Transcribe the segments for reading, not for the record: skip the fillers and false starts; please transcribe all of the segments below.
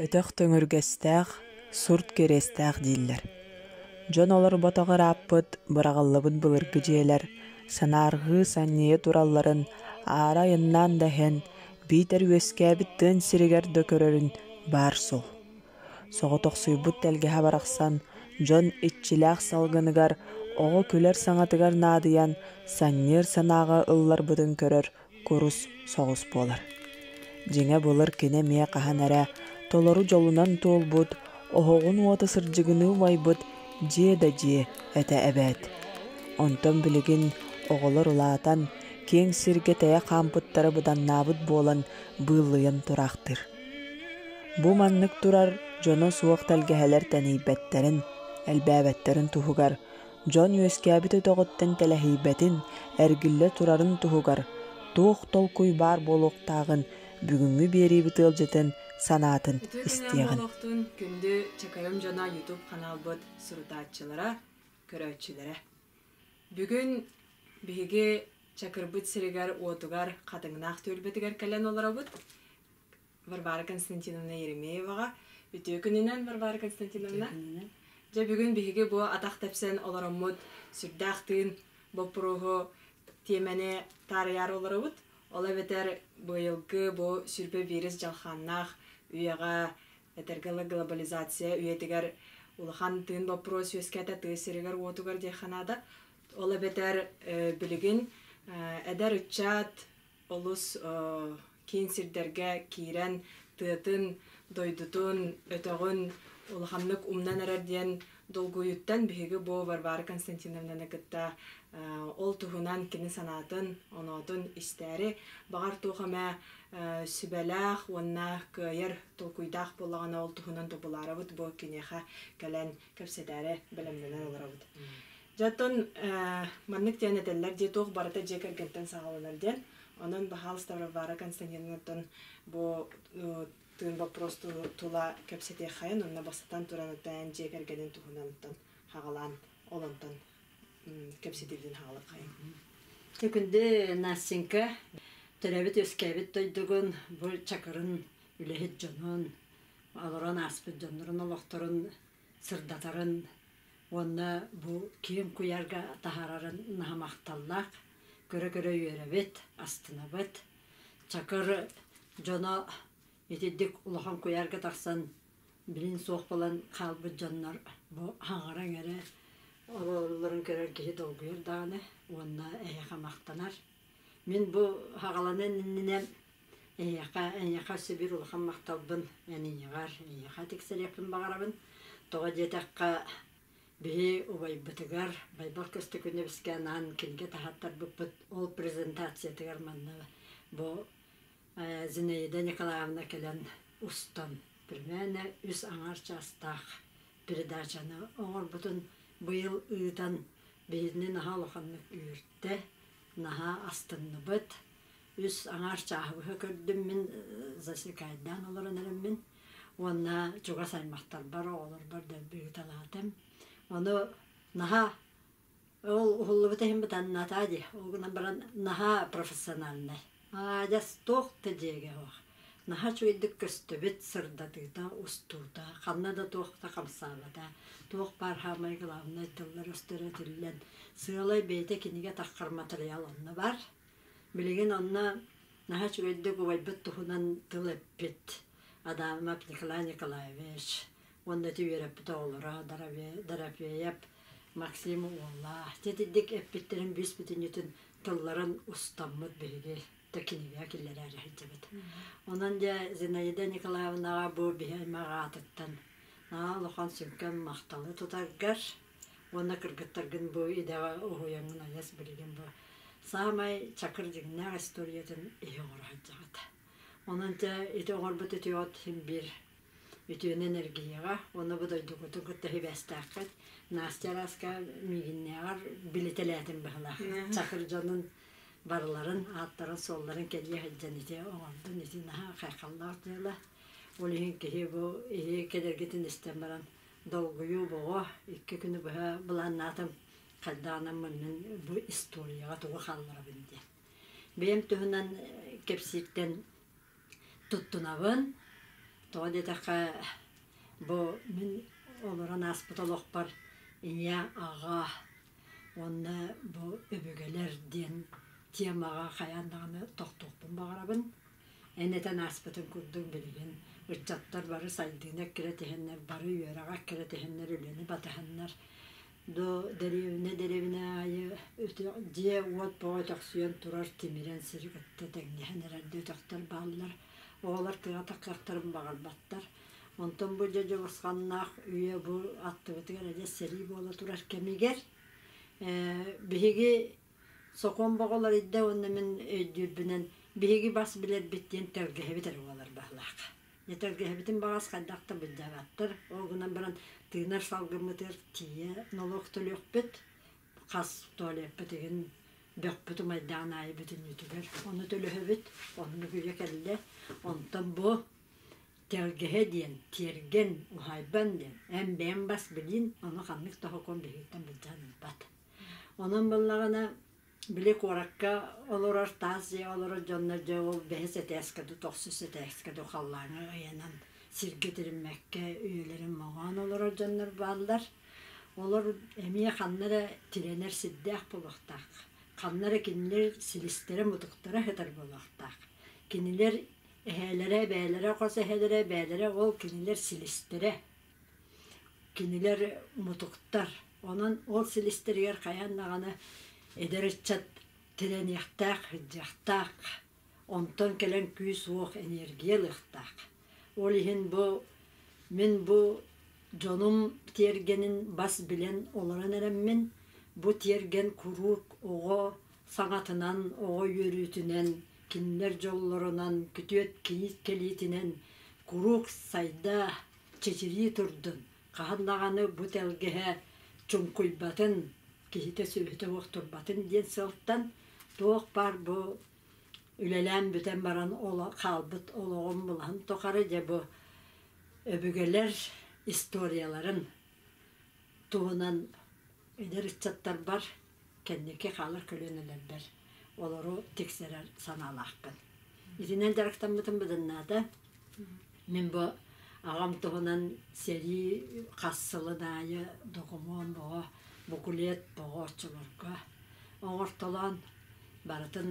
Өтөх төҥүргэстээх, сурт кэриэстээх дииллэр. Дьон олорботох ырааппыт, быраҕыллыбыт былыргы дьиэлэр санаарҕыы санньыйа туралларын аара айаннаан да иһэн, биитэр үөскээбит тыан сиригэр да көрөрүн баар суол. Соҕотохсуйбут тэлгэһэ барахсан дьон иччилээх салгыныгар, оҕо күлэр саҥатыгар наадыйан, санньыар санааҕа ылларбытын көрөр курус соҕус буолар. Дьиҥэ былыр кини эмиэ хаһан эрэ толору дьолунан туолбут, оһоҕун уота сырдьыгыныы умайбыт дьиэ да дьиэ этэ эбээт. Онтон билигин оҕолор улаатан, киэҥ сиргэ тэйэ хаампыттара быданнаабыт буолан быыллыйан тураахтыыр. Бу маннык турар дьоно суох тэлгэһэлэр тэнийбэттэрин, элбээбэттэрин туһугар, дьон үөскээбит өтөҕүттэн тэлэһийбэтин, эргиллэ турарын туһугар туох толкуй баар буолуохтааҕын бүгүҥҥү биэриибит ыалдьытын санаатын Үтүө күнүнэн истиэҕин. буолуохтун, күндү Чакырым дьоно YouTube ханаалбыт сурутааччылара, көрөөччүлэрэ. Бүгүн биһиги Чакырбыт сиригэр-уотугар Хатыҥнаах түөлбэтигэр кэлэн олоробут. Варвара Константиновна Еремееваҕа. Үтүө күнүнэн, Варвара Константиновна. Дьэ бүгүн биһиги бу атах тэпсэн олороммут сүрдээх тыын боппуруоһу тиэмэни таарыйаары олоробут. Ол эбэтэр быйылгы бу сүрбэ вирус дьалхааннаах үйэҕэ этэргэ дылы глобализация үйэтигэр улахан тыын боппуруос үөскээтэ тыа сиригэр-уотугар диэххэ наада. Ол эбэтэр билигин эдэр ыччат олус киин сирдэргэ киирэн тыатын, дойдутун, өтөҕүн улаханнык умнан эрэр диэн долгуйуттан биһиги бу Варвара Константиновнаны кытта ол туһунан кини санаатын, оноотун истээри, баҕар туох эмэ сүбэлээх уонна кыайар толкуйдаах буоллаҕына ол туһунан тобулаарабыт бу киниэхэ кэлэн кэпсэтээри бэлэмнэнэн олоробут. Дьэ оттон маннык диэн этэллэр дии туох барыта дьиэ кэргэнтэн саҕаланар диэн. Онон баһаалыста Варвара Константиновнаттан бу тыын боппуруос тула кэпсэтиэххэйин уонна бастатан туран оттон дьиэ кэргэнин туһунан хаҕалаан ол онтон кэпсэтиибитин хаҕалыаххайын. Күндү Настенька, төрөөбүт-үөскээбит дойдугун, бу Чакырын үлэһит дьонун, олорон ааспыт дьоннорун олохторун сырдатарын уонна бу киэҥ куйаарга таһаарарын наһаа махталлаах, көрө-көрө үөрэбит, астынабыт. Чакыр дьоно итирдик улахан куйаарга тахсан билин суох буолан хаалбыт дьоннор бу хаҥараҥ эрэ олороллорун көрөр киһи долгуйар даҕаны уонна эһиэхэ махтанар. Мин бу хаҕаланыан иннинэ эһиэхэ эйиэхэ өссө биир улахан махталбын эн ийэҕэр эйиэхэ тиксэриэхпин баҕарабын. Тоҕо диэтэххэ биһи убайбытыгар Байбал Көстөкүүнэбискэ анаан кинигэ таһааттарбыппыт ол презентациятыгар манна бу Зинаида Николаевна кэлэн устан примерно үс аҥаар чаастаах передачаны оҥорбутун быйыл ыытан биһигини наһаа улаханнык үөртэ, наһаа астынныбыт. Үс аҥаар чааһы көрдүм мин засекайдаан олорон эрэммин уонна чугас аймахтарбар, оҕолорбор дэлби ыыталаатым. Ону наһаа ол уһуллубут иһин бытаннатаа дии, ол гынан баран наһаа профессиональнай. Аадьас туох да дьиэгэ суох. Наһаа үчүгэйдик көстүбүт, сырдатыыта, устуута, ханна да туох да хамсаабата, туох баар саамай главнай тыллар өстөрө этиллэн, сыалай бэйэтэ кинигэ таххар матырыйаал онно баар. Билигин онно наһаа үчүгэйдик убайбыт туһунан тыл эппит Адамов Николай Николаевич уонна ити үөрэппит оҕолоро Дорофеев Максим уола итинник эппиттэрин бүүс-бүтүннүүтүн тылларын устаммыт биһиги да кинигэ киллэрээри сылдьабыт. Онон дьэ Зинаида Николаевнаҕа бу биһи аймах аатыттан наһаа улахан сүҥкэн махталы тутаргар уонна кыргыттаргын бу идэҕэ уһуйаҥҥын айас билигин бу саамай чакыр дьиҥнээх историятын иһи оҥоро сылдьаҕыт. Онон дьэ ити оҥорбут үтүөҕүт син биир үтүөнэн эргийэҕэ уонна бу дойдугутун кытта сибээстээххит. Настя Араска миигиннээҕэр билитэлээтим быһылаах. Чакыр дьонун барыларын ааттарын-суолларын кэлиэ сылдьан ити оҥордун ити наһаа хайхаллаах дьыала. Ол иһин киһи бу иһи кэлэргитин истэн баран долгуйуу боҕо икки күнү быһа былааннаатым хайдаҕынан мин бу историяҕа тугу хаалларабын диэн. Бэйэм туһунан кэпсииртэн туттунабын. Тоҕо диэтэххэ, бу мин олорон ааспыт олохпор ийэ, аҕа уонна бу өбүгэлэр диэн темаҕа хайаан даҕаны тохтуохпун баҕарабын. Эн этэн ааспытыҥ курдук билигин ыччаттар бары сайдыыны эккирэтиһэннэр, бары үөрэҕи эккирэтиһэннэр, үлэни батыһаннар до дэриэбинэ-дэриэбинэ аайы дьиэ-уот бөҕө өтөхсүйэн турар тимирэн сири кытта тэҥнэһэн эрэрдэ өтөхтөр бааллар. Оҕолор тыаҕа таххыахтарын баҕарбаттар. Онтон бу дьэ дьулусханнаах үйэ бу аттыбытыгар эдэр сэрии буола турар кэмигэр биһиги сокуон боҕолор идэ уонна мин өйдүүрбүнэн биһиги бас билэрбит диэн тэлгэһэбит эрэ буолар баһылаах. Тэлгэһэбитин баҕас хайдах да былдьаабаттар. Ол гынан баран тыынар салгыммытыгар тиийэ нолуок төлүөхпүт. Хас туалеппыт игин бөхпүт умайдаан аайы бүтүннүүтүгэр ону төлөһөбүт. Оннук үйэ кэллэ. Онтон бу тэлгэһэ диэн, тиэргэн, уһаайбан диэн эн бэйэм бас билиин, ону ханнык да сокуон биһигиттэн былдьаан ылбат. Онон буоллаҕына били куоракка олорор таас дьиэ олорор дьоннор дьэ ол бэһис этээскэ дуу, тохсус этээскэ дуу халлааҥҥа ыйанан сиргэ тириммэккэ үйэлэрин моҥоон олорор дьоннор бааллар. Олор эмиэ ханна эрэ тирэнэр сирдээх буолуохтаах. Ханна эрэ кинилэр силистэрэ-мутуктара сытар буолуохтаах. Кинилэр эһээлэрэ, эбээлэрэ, хос эһээлэрэ, эбээлэрэ ол кинилэр силистэрэ. Кинилэр мутуктар. Онон ол силистэригэр хайаан даҕаны эдэр ыччат тирэниэхтээх, сылдьыахтаах. Онтон кэлэн күүс-уох, энергия ылыахтаах. Ол иһин бу мин бу дьонум тиэргэнин бас билэн олорон эрэммин, бу тиэргэн куруук оҕо саҥатынан, оҕо үөрүүтүнэн, кинилэр дьоллорунан, күтүөт кийиит кэлиитинэн куруук сайда, чэчирии турдун, хаһан даҕаны бу тэлгэһэ чуҥкуйбатын, киһитэ-сүөһүтэ уохтурбатын диэн сыалтан туох баар бу үлэлээн бүтэн баран хаалбыт олоҕум былаһын тухары дьэ бу өбүгэлэр историяларын туһунан эдэр ыччаттарбар кэнники хаалар көлүөнэлэрбэр олору тиксэрэр санаалаахпын. Итинэн дьарыктаммытым быданнаата. Мин бу аҕам туһунан сэрии хас сылын аайы докумуон боҕо, букулет боҕо оччолорго оҥортолоон барытын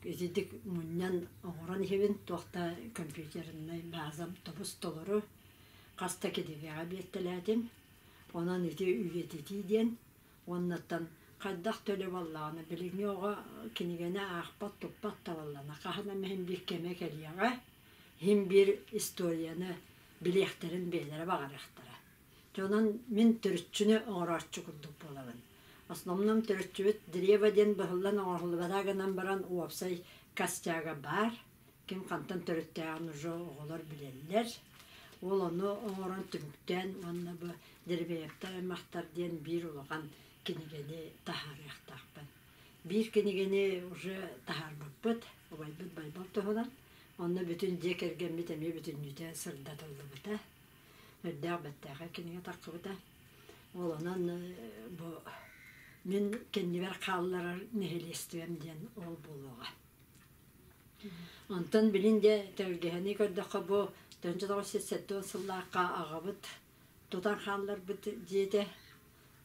итинник мунньан оҥорон иһэбин. Туох да компьютернай базам тобус-толору хас да кинигэҕэ биэртэлээтим. Онон ити үйэтитии диэн уоннаттан хайдах төлө буоллаҕына билиҥҥи оҕо кинигэни аахпат, туппат да буоллаҕына хаһан эмэ иһин биир кэмэ кэлиэҕэ, иһин биир историяны билиэхтэрин бэйэлэрэ баҕарыахтара. Дьэ онон мин төрүччүнү оҥорооччу курдук буолабын. Основном төрүччүбүт древо диэн быһыллан оҥоһуллубатах гынан баран уопсай костяга баар. Ким хантан төрүттээҕин уже оҕолор билэллэр. Ол ону оҥорон түмүктээн уонна бу Дербеевтэр аймахтар диэн биир улахан кинигэни таһаарыахтаахпын. Биир кинигэни уже таһаарбыппыт, убайбыт Байбал туһунан. Онно бүтүн дьиэ кэргэммит эмиэ бүтүннүүтэ сырдатыллыбыта. Үрдээх бэттээхэй кинигэ таххыбыта. Ол онон бу мин кэннибэр хаалларар нэһилиэстибэм диэн ол буолуоҕа. Онтон билин дьэ тэлгэһэни көрдөххө бу 1970 сыллаахха аҕабыт тутан хаалларбыт дьиэтэ.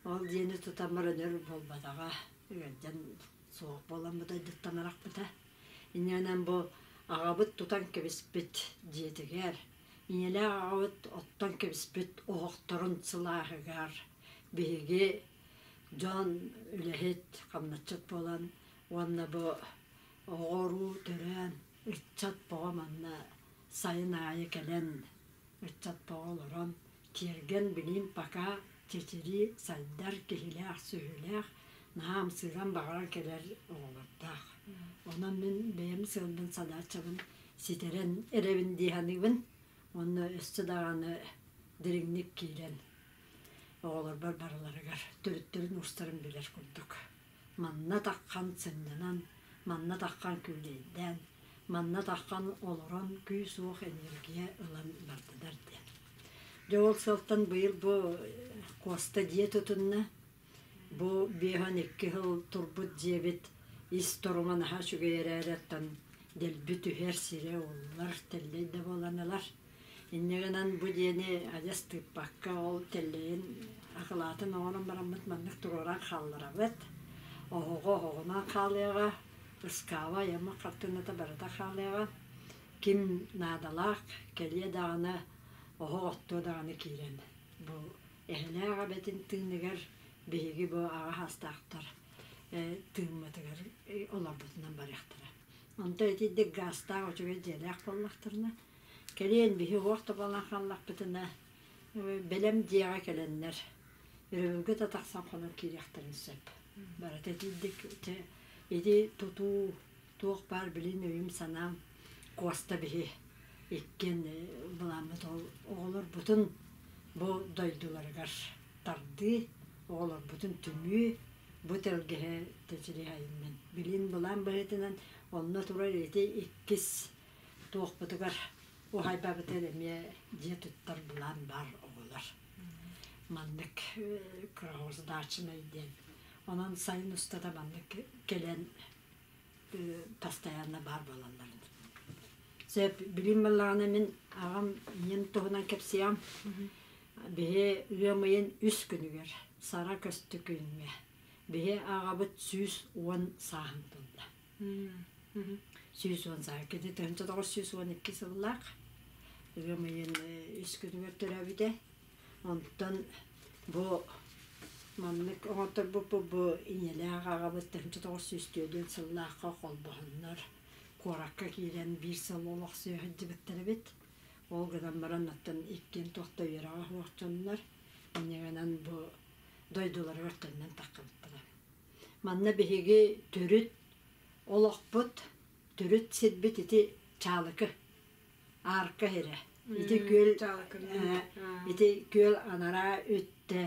Ол дьиэни тутан баран өр буолбатаҕа, ыалдьан суох буолан бу дойдуттан арахпыта. Инньэнэн бу аҕабыт тутан кэбиспит дьиэтигэр, ийэлээх аҕабыт оттон кэбиспит оһохторун сылааһыгар биһиги дьон үлэһит, хамначчыт буолан уонна бу оҕо-уруу төрөөн, ыччат боҕо манна сайын аайы кэлэн ыччат боҕо олорон тиэргэн билиим пока чэчирии сайдар киһилээх-сүөһүлээх наһаа ымсыыран баҕаран кэлэр оҕолордоох. Онон мин бэйэм сыалбын санааччабын ситэрэн эрэбин дии саныыбын уонна өссө даҕаны дириҥник киирэн оҕолорбор барыларыгар төрүттэрин-уустарын билэр курдук. Манна таххан сынньанан, манна таххан күүлэйдээн, манна таххан олорон күүс-уох энергия ылан бардылар диэн. Дьэ ол сылтан быйыл бу Куоста дьиэ тутунна. Бу 52 сыл турбут дьиэбит. Ис торума наһаа үчүгэй эрээри дэлби түһэр сирэ уллар, тэллэй да буолан ылар. Инньэ гынан бу диэни адьас тыыппакка ол тэллэйин акылаатын оҥорон бараммыт маннык туруоран хаалларабыт. Оһоҕо оһоҕунан хаалыаҕа, ыскааба айаммыт хартыыната барыта хаалыаҕа. Ким наадалаах кэлиэ даҕаны, оһох оттуо даҕаны киирэн бу эһэлээх эбэтин тыыныгар биһиги бу аҕа саастаахтар тыыммытыгар олорбутунан барыахтара. Онтон итинник гаастаах үчүгэй дьиэлээх буоллахтарына, кэлиэн биһи уох да буолан хааллахпытына, бэлэм дьиэҕэ кэлэннэр өрөбүлгэ да тахсан хонон киириэхтэрин сөп. Барыта итинник ити тутуу туох баар билин өйүм-санаам Куоста биһи иккиэн былааммыт ол оҕолорбутун бу дойдуларыгар тардыы, оҕолорбутун түмүү, бу тэлгэһэ тэчириһайыммын. Билин былаан быһыытынан онно турар ити иккис туохпутугар уһайбабытыгар эмиэ дьиэ туттар былаан баар оҕолор. Маннык кыраҕырдачынай диэн. Онон сайын устата маннык кэлэн постоянно баар буолалларын. Сөп, билим баллаҕына мин аҕам ийэм туһунан кэпсиэм. Биһи ыам ыйын үс күнүгэр Сара көстү күҥҥэ биһи аҕабыт 110 сааһын туолла. 110 сааһы. Кини 1912 сыллаах ыам ыйын үс күнүгэр төрөөбүтэ. Онтон бу маннык оҥотторбуппут бу ийэлээх аҕабыт 1904 сыллаахха холбоһоннор куоракка киирэн биир сыл олохсуйа сылдьыбыттар эбит. Ол гынан баран оттон иккиэн туох да үөрэҕэ суох дьоннор инньэ гынан бу дойдуларыгар төннөн таххыбыттара. Манна биһиги төрүт олохпут, төрүт сирбит ити Чаалыкы Аарка сирэ. Ити күөл ити күөл анараа өттө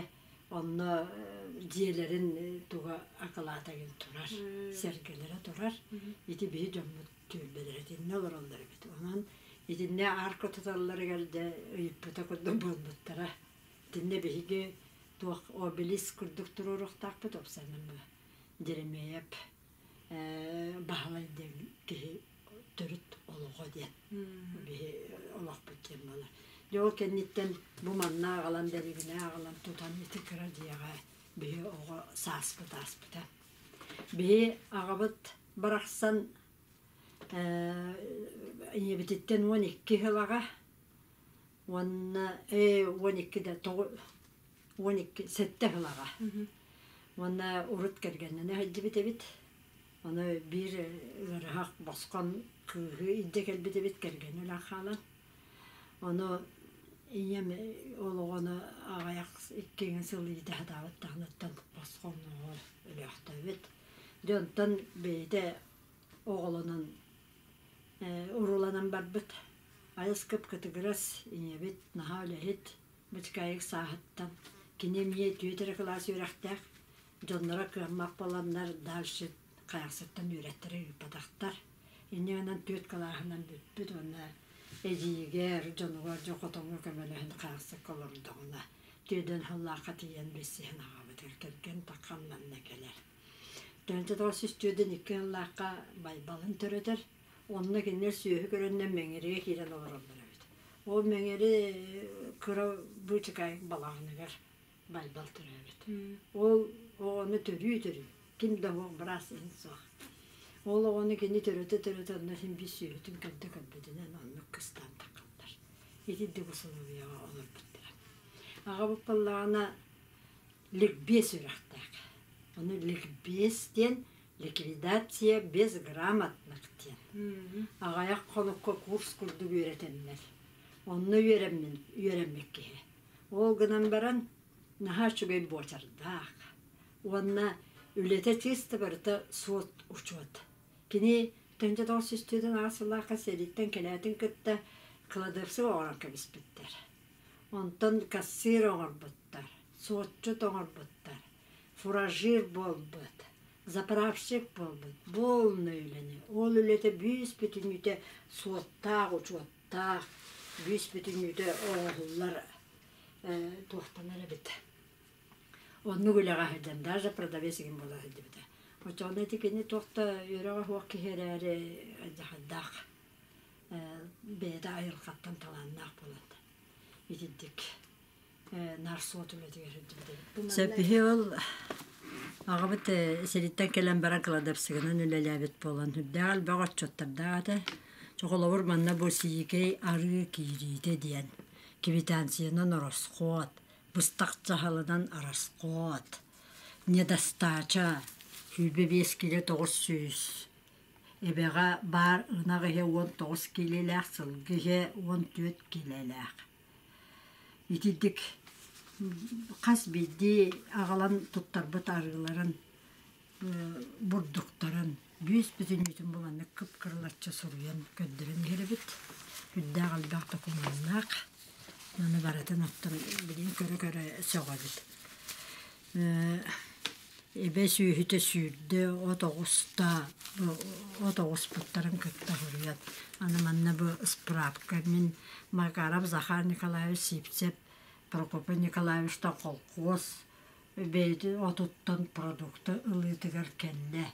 онно дьиэлэрин туга акылаата турар, сэргэлэрэ турар. Ити биһи дьоммут түөлбэлэрэ итиннэ олороллор эбит. Онон итиннэ аарка туталларыгар дьэ ыйыппыта курдук буолбуттара. Итиннэ биһиги туох обелиск курдук туруоруохтаахпыт уопсайынан Дьэримиэйэп Баһылай диэн киһи төрүт олоҕо диэн биһи олохпут диэн буолар. Дьэ ол кэнниттэн бу манна аҕалан дэриэбинэ аҕалан тутан ити кыра дьиэҕэ биһи оҕо сааспыт ааспыта. Биһи аҕабыт барахсан ийэбититтэн 12 сыл аҕа уонна 12 да 12 сэттэ сыл аҕа. Уонна урут кэргэннэнэ сылдьыбыт эбит. Ону биир ыарыһах босхон кыыһы илдьэ кэлбит эбит кэргэнэ өлөн хаалан. Ону ийэм ол оҕону аҕыйах икки сыл иитэ сатаабыт даҕаныттан босхон оҕо өлөөхтөөбүт. Дьэ онтон бэйэтэ оҕолонон урууланан барбыт. Айас кып-кытыгырас ийэбит наһаа үлэһит, Бычкаайык сааһыттан кини эмиэ түөрт эрэ кылаас үөрэхтээх, дьонноро кыаммат буоланнар дальше Хайахсыттан үөрэттэрэ ыыппатахтар. Инньэ гынан түөрт кылааһынан бүппүт уонна эдьиийигэр, дьонугар дьэ хотоҥҥо көмөлөһөн Хайахсыкка олордоҕуна түөдэн сыллаахха тиийэн билсиһэн аҕабытыгар кэргэн таххан манна кэлэр. 1902 сыллаахха Байбалын төрөтөр, онно кинилэр сүөһү көрөннөр Мэҥиригэ киирэн олороллор эбит. Ол Мэҥири кыра быычыкай балаҕаныгар Байбал төрөөбүт. Ол оҕону төрүү-төрүү, ким да суох быраас иһин суох. Ол оҕону кини төрөтө-төрөтө онно син биир сүөһүтүн көрдө көрбүтүнэн оннук кыстаан таххаллар. Итинник усулуобуйаҕа олорбуттара. Аҕабыт буоллаҕына ликбез үрэхтээх. Ону ликбез диэн ликвидация безграмотных диэн. Аҕыйах хонукка курс курдук үөрэтэннэр. Онно үөрэммин үөрэммит киһи. Ол гынан баран наһаа үчүгэй буочардаах. Уонна үлэтэ чисто барыта суот-учуот. Кини 1998 сыллаахха сэрииттэн кэлээтин кытта кладовщик оҥорон кэбиспиттэр. Онтон кассир оҥорбуттар, суотчут оҥорбуттар, фуражир буолбут, заправщик буолбут. Буолна үлэни. Ол үлэтэ бүүс-бүтүннүүтэ суоттаах-учуоттаах, бүүс-бүтүннүүтэ оҥоһуллар туохтанар эбит. Оннук үлэҕэ сылдьан, даже продавец игин буола сылдьыбыта. Оччоҕуна ити кини туох да үөрэҕэ суох киһи эрээри алдьархайдаах бэйэтэ айылҕаттан талааннаах буолан итинник наар суот үлэтигэр сылдьыбыт эбит. Сөпүһү ол аҕабыт сириттэн кэлэн баран кладовщигынан үлэлээбит буолан үрдээх элбэх отчуттардаах этэ. Чохолобур манна бу сиикэй арыы киириитэ диэн квитанциянан оросхуот, быстах дьаһалынан арасхуот, недостача 25 кило 900 эбэҕэ баар ынах иһэ 19 киилэлээх, сылгы иһэ 14 киилэлээх. Итинник хас биирдии аҕалан туттарбыт арыыларын, бурдуктарын бүүс бүтүннүүтүн бу маннык кып-кырылаччы суруйан көрдөрөн иһэрэбит. Үрдээх элбэх докумуоннаах. Маны барытын оттон билигин көрө-көрө сөҕөбүт. Эбэ сүөһүтэ сүүрдэ, от оҕуста, от оҕуспуттарын кытта суруйан. Аны манна бу ыспыраапка мин Макаров Захар Николаевич Сивцев Прокопий Николаевичтан холкуос бэйэтин отуттан продукта ылыытыгар кэллэ.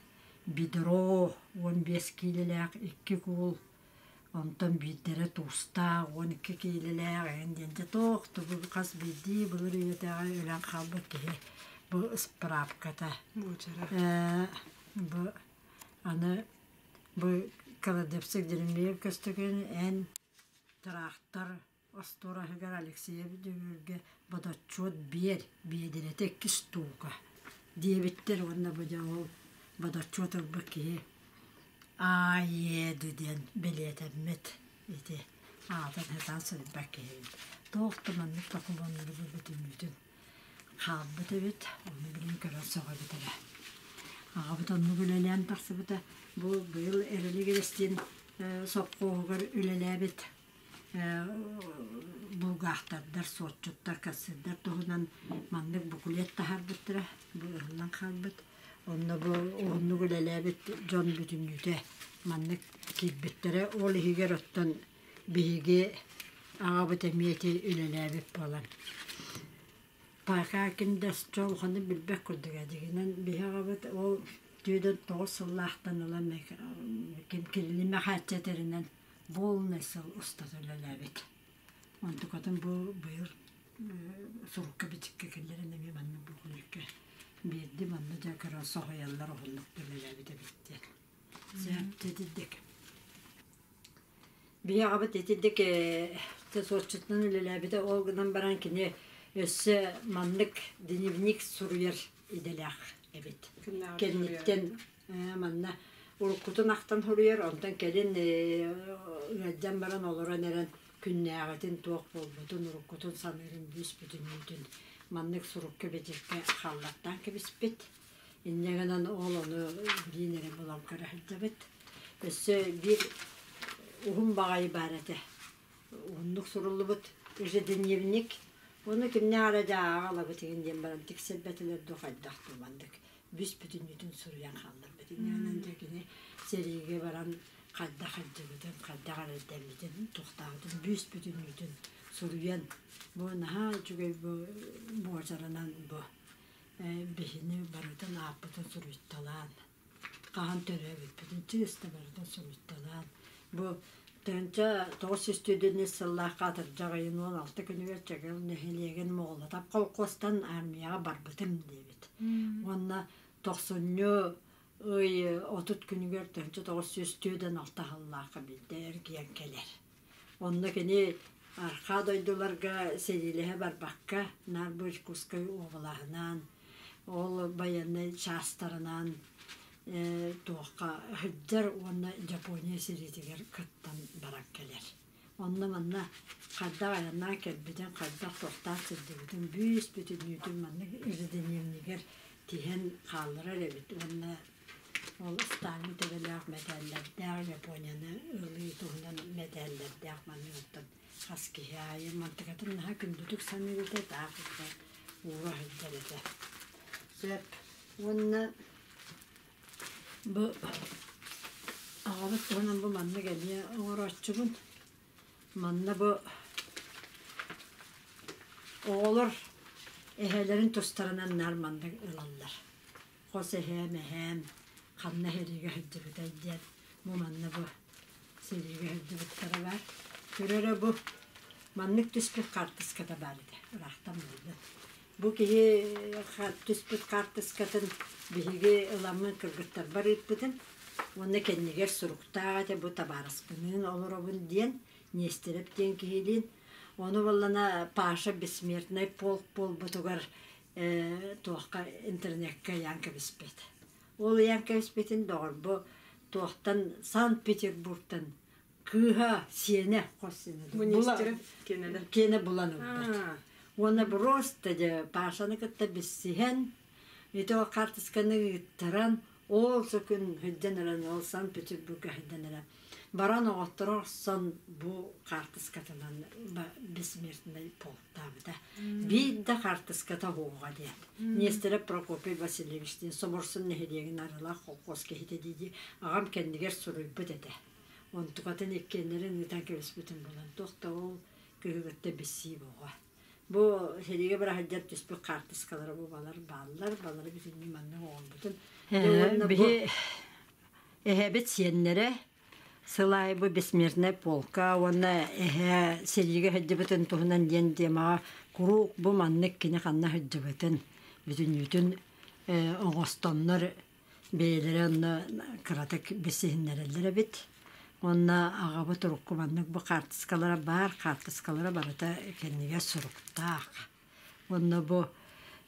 Бедро 15 киилэлээх икки куул онтон биирдэрэ туустаах 12 киилэлээх эҥин диэн дьэ туох тугу хас биирдии былыр үйэтээҕи өлөн хаалбыт киһи бу ыспыраапката бу аны бу кладовщик Еремеев Көстөкүүн эн тыраахтар остуораһыгар Алексеев Дьөгүөргэ бодоччуот биэр биэдэрэтэ иккис туука диэбиттэр уонна бу дьэ ол бодоччуот ылбыт киһи аа-еду диэн бэлиэтэммит ити аатын сатаан суруйбат киһи эбит. Туох да маннык докумуоннары бу бүтүннүүтүн хаалбыт эбит, ону билигин көрөн сөҕөбүт эрэ. Аҕабыт оннук үлэлээн тахсыбыта. Бу быйыл Эрэлик Эрэстиин сопхуоһугар үлэлээбит булгаахтардар, суотчуттар, кассирдар туһунан маннык буклет таһаарбыттара, бу ыһыллан хаалбыт. Онно бу уһуннук үлэлээбит дьон бүтүннүүтэ маннык киирбиттэрэ. Ол иһигэр оттон биһиги аҕабыт эмиэ ити үлэлээбит буолан. Пока ким да улаханнык билбэт курдуга. Дьиҥинэн биһи аҕабыт ол түүдэн тоҕус сыллаахтан ылан ким кинини Мэхээччэ этэринэн полный сыл устата үлэлээбит. Онтукатын бу быйыл сурукка-бичиккэ киллэрэн эмиэ маннык буолуйка биэрди манна дьэ көрөн соһуйаллар уһуннук үлэлээбит эбит диэн. Сөп итирдик. Биһи аҕабыт итирдик суотчутунан үлэлээбитэ ол гынан баран кини өссө маннык дневник суруйар идэлээх эбит. Кэнниттэн манна уруккутун ахтан суруйар, онтон кэлин ыалдьан баран олорон эрэн күннээҕитин туох буолбутун, уруккутун саныырын бүүс-бүтүннүүтүн маннык сурукка-бичиккэ хааллартаан кэбиспит. Инньэ гынан ол ону билиин эрэ булан көрө сылдьабыт. Өссө биир уһун баҕайы баар этэ. Уһуннук суруллубут ежедневник. Ону кимнээх эрэ дьааҕа ылабыт игин диэн баран тиксэрбэтилэр дуу хайдах дуу маннык бүс-бүтүннүүтүн суруйан хаалларбыт. Инньэ дьэ кини сэриигэ баран хайдах сылдьыбытын, хайдах эрэйдэммитин, туохтаабытын бүүс-бүтүннүүтүн суруйан бу наһаа үчүгэй бу буочаранан бу биһини барытын ааппытын суруйталаан хаһан төрөөбүппүтүн чыыс да барытын суруйталаан бу тыһыынча 904 сыллаахха атырдьах ыйын 16 күнүгэр Чэгэл нэһилиэгин Моҕолотоп холкуостан армияҕа барбытым диэбит. Уонна тохсунньу ый 30 күнүгэр 1946 сыллаахха биирдэ эргийэн кэлэр. Онно кини арҕаа дойдуларга сэриилэһэ барбакка, наар бу Иркутскай уобалаһынан, ол байыаннай чаастарынан туохха сылдьар уонна Япония сэриитигэр кыттан баран кэлэр. Онно-манна хайдах айаннаан кэлбитин, хайдах тохтоон сылдьыбытын бүүс-бүтүннүүтүн маннык ежедневнигэр тиһэн хаалларар эбит уонна ол Сталин төбөлөөх мэтээллэрдээх Японияны ылыы туһунан мэтээллэрдээх маннык оттон хас киһи аайы мантыкатын наһаа күндүтүк саныыр этэ, таах уура сылдьар этэ. Сөп. Уонна бу аҕабыт туһунан бу маннык эмиэ оҥорооччубун. Манна бу оҕолор эһээлэрин тустарынан наар маннык ылаллар. Хос эһээм, эһээм ханна сэриигэ сылдьыбытай диэн бу манна бу сэриигэ сылдьыбыттара баар. Көрөрө бу маннык түспүт хаартыската баар этэ, ыраахтан булбут. Бу киһи түспүт хаартыскатын биһиги ыламмын кыргыттарбар ыыппытым уонна кэннигэр суруктаах этэ бу табаарыспыныын олоробун диэн Нестерев диэн киһилиин. Ону буоллана Паша бессмертный полк буолбутугар туохха интернеккэ ыйаан кэбиспит. Ол ыйаан кэбиспитин доҕорбу туохтан Санкт-Петербургтан кыыһа сиэнэ хос сиэнэ киэнэ булан ылбыт. Уонна просто дьэ Пашаны кытта билсиһэн ити ол хаартысканы ыыттаран ол сөкүн сылдьан эрэн ол Санкт-Петербурга сылдьан эрэн баран оҕотторо охсон бу хаартыскатынан бессмертный полктаабыта. Биир да хаартыската уоҕа диэн. Нестеров Прокопий Васильевич диэн Соморсун нэһилиэгин Арылаах холкуос киһитэ дии-дии аҕам кэннигэр суруйбут этэ. Онтукатын иккиэннэрин ыытан кэбиспитин булан туох да ол кыһыгытта билсии буоҕа. Бу сэриигэ бара сылдьар түспүт хаартыскалара бу балар бааллар, балары бүтүннүү маннык оҥорбутум. Биһи эһэбит сиэннэрэ сыл аайы бу бессмертнай полка уонна эһээ сэриигэ сылдьыбытын туһунан диэн темаҕа куруук бу маннык кини ханна сылдьыбытын бүтүннүүтүн оҥостоннор бэйэлэрэ онно кыратык билсиһиннэрэллэр эбит. Уонна аҕабыт урукку маннык бу хаартыскалара баар, хаартыскалара барыта кэннигэр суруктаах. Уонна бу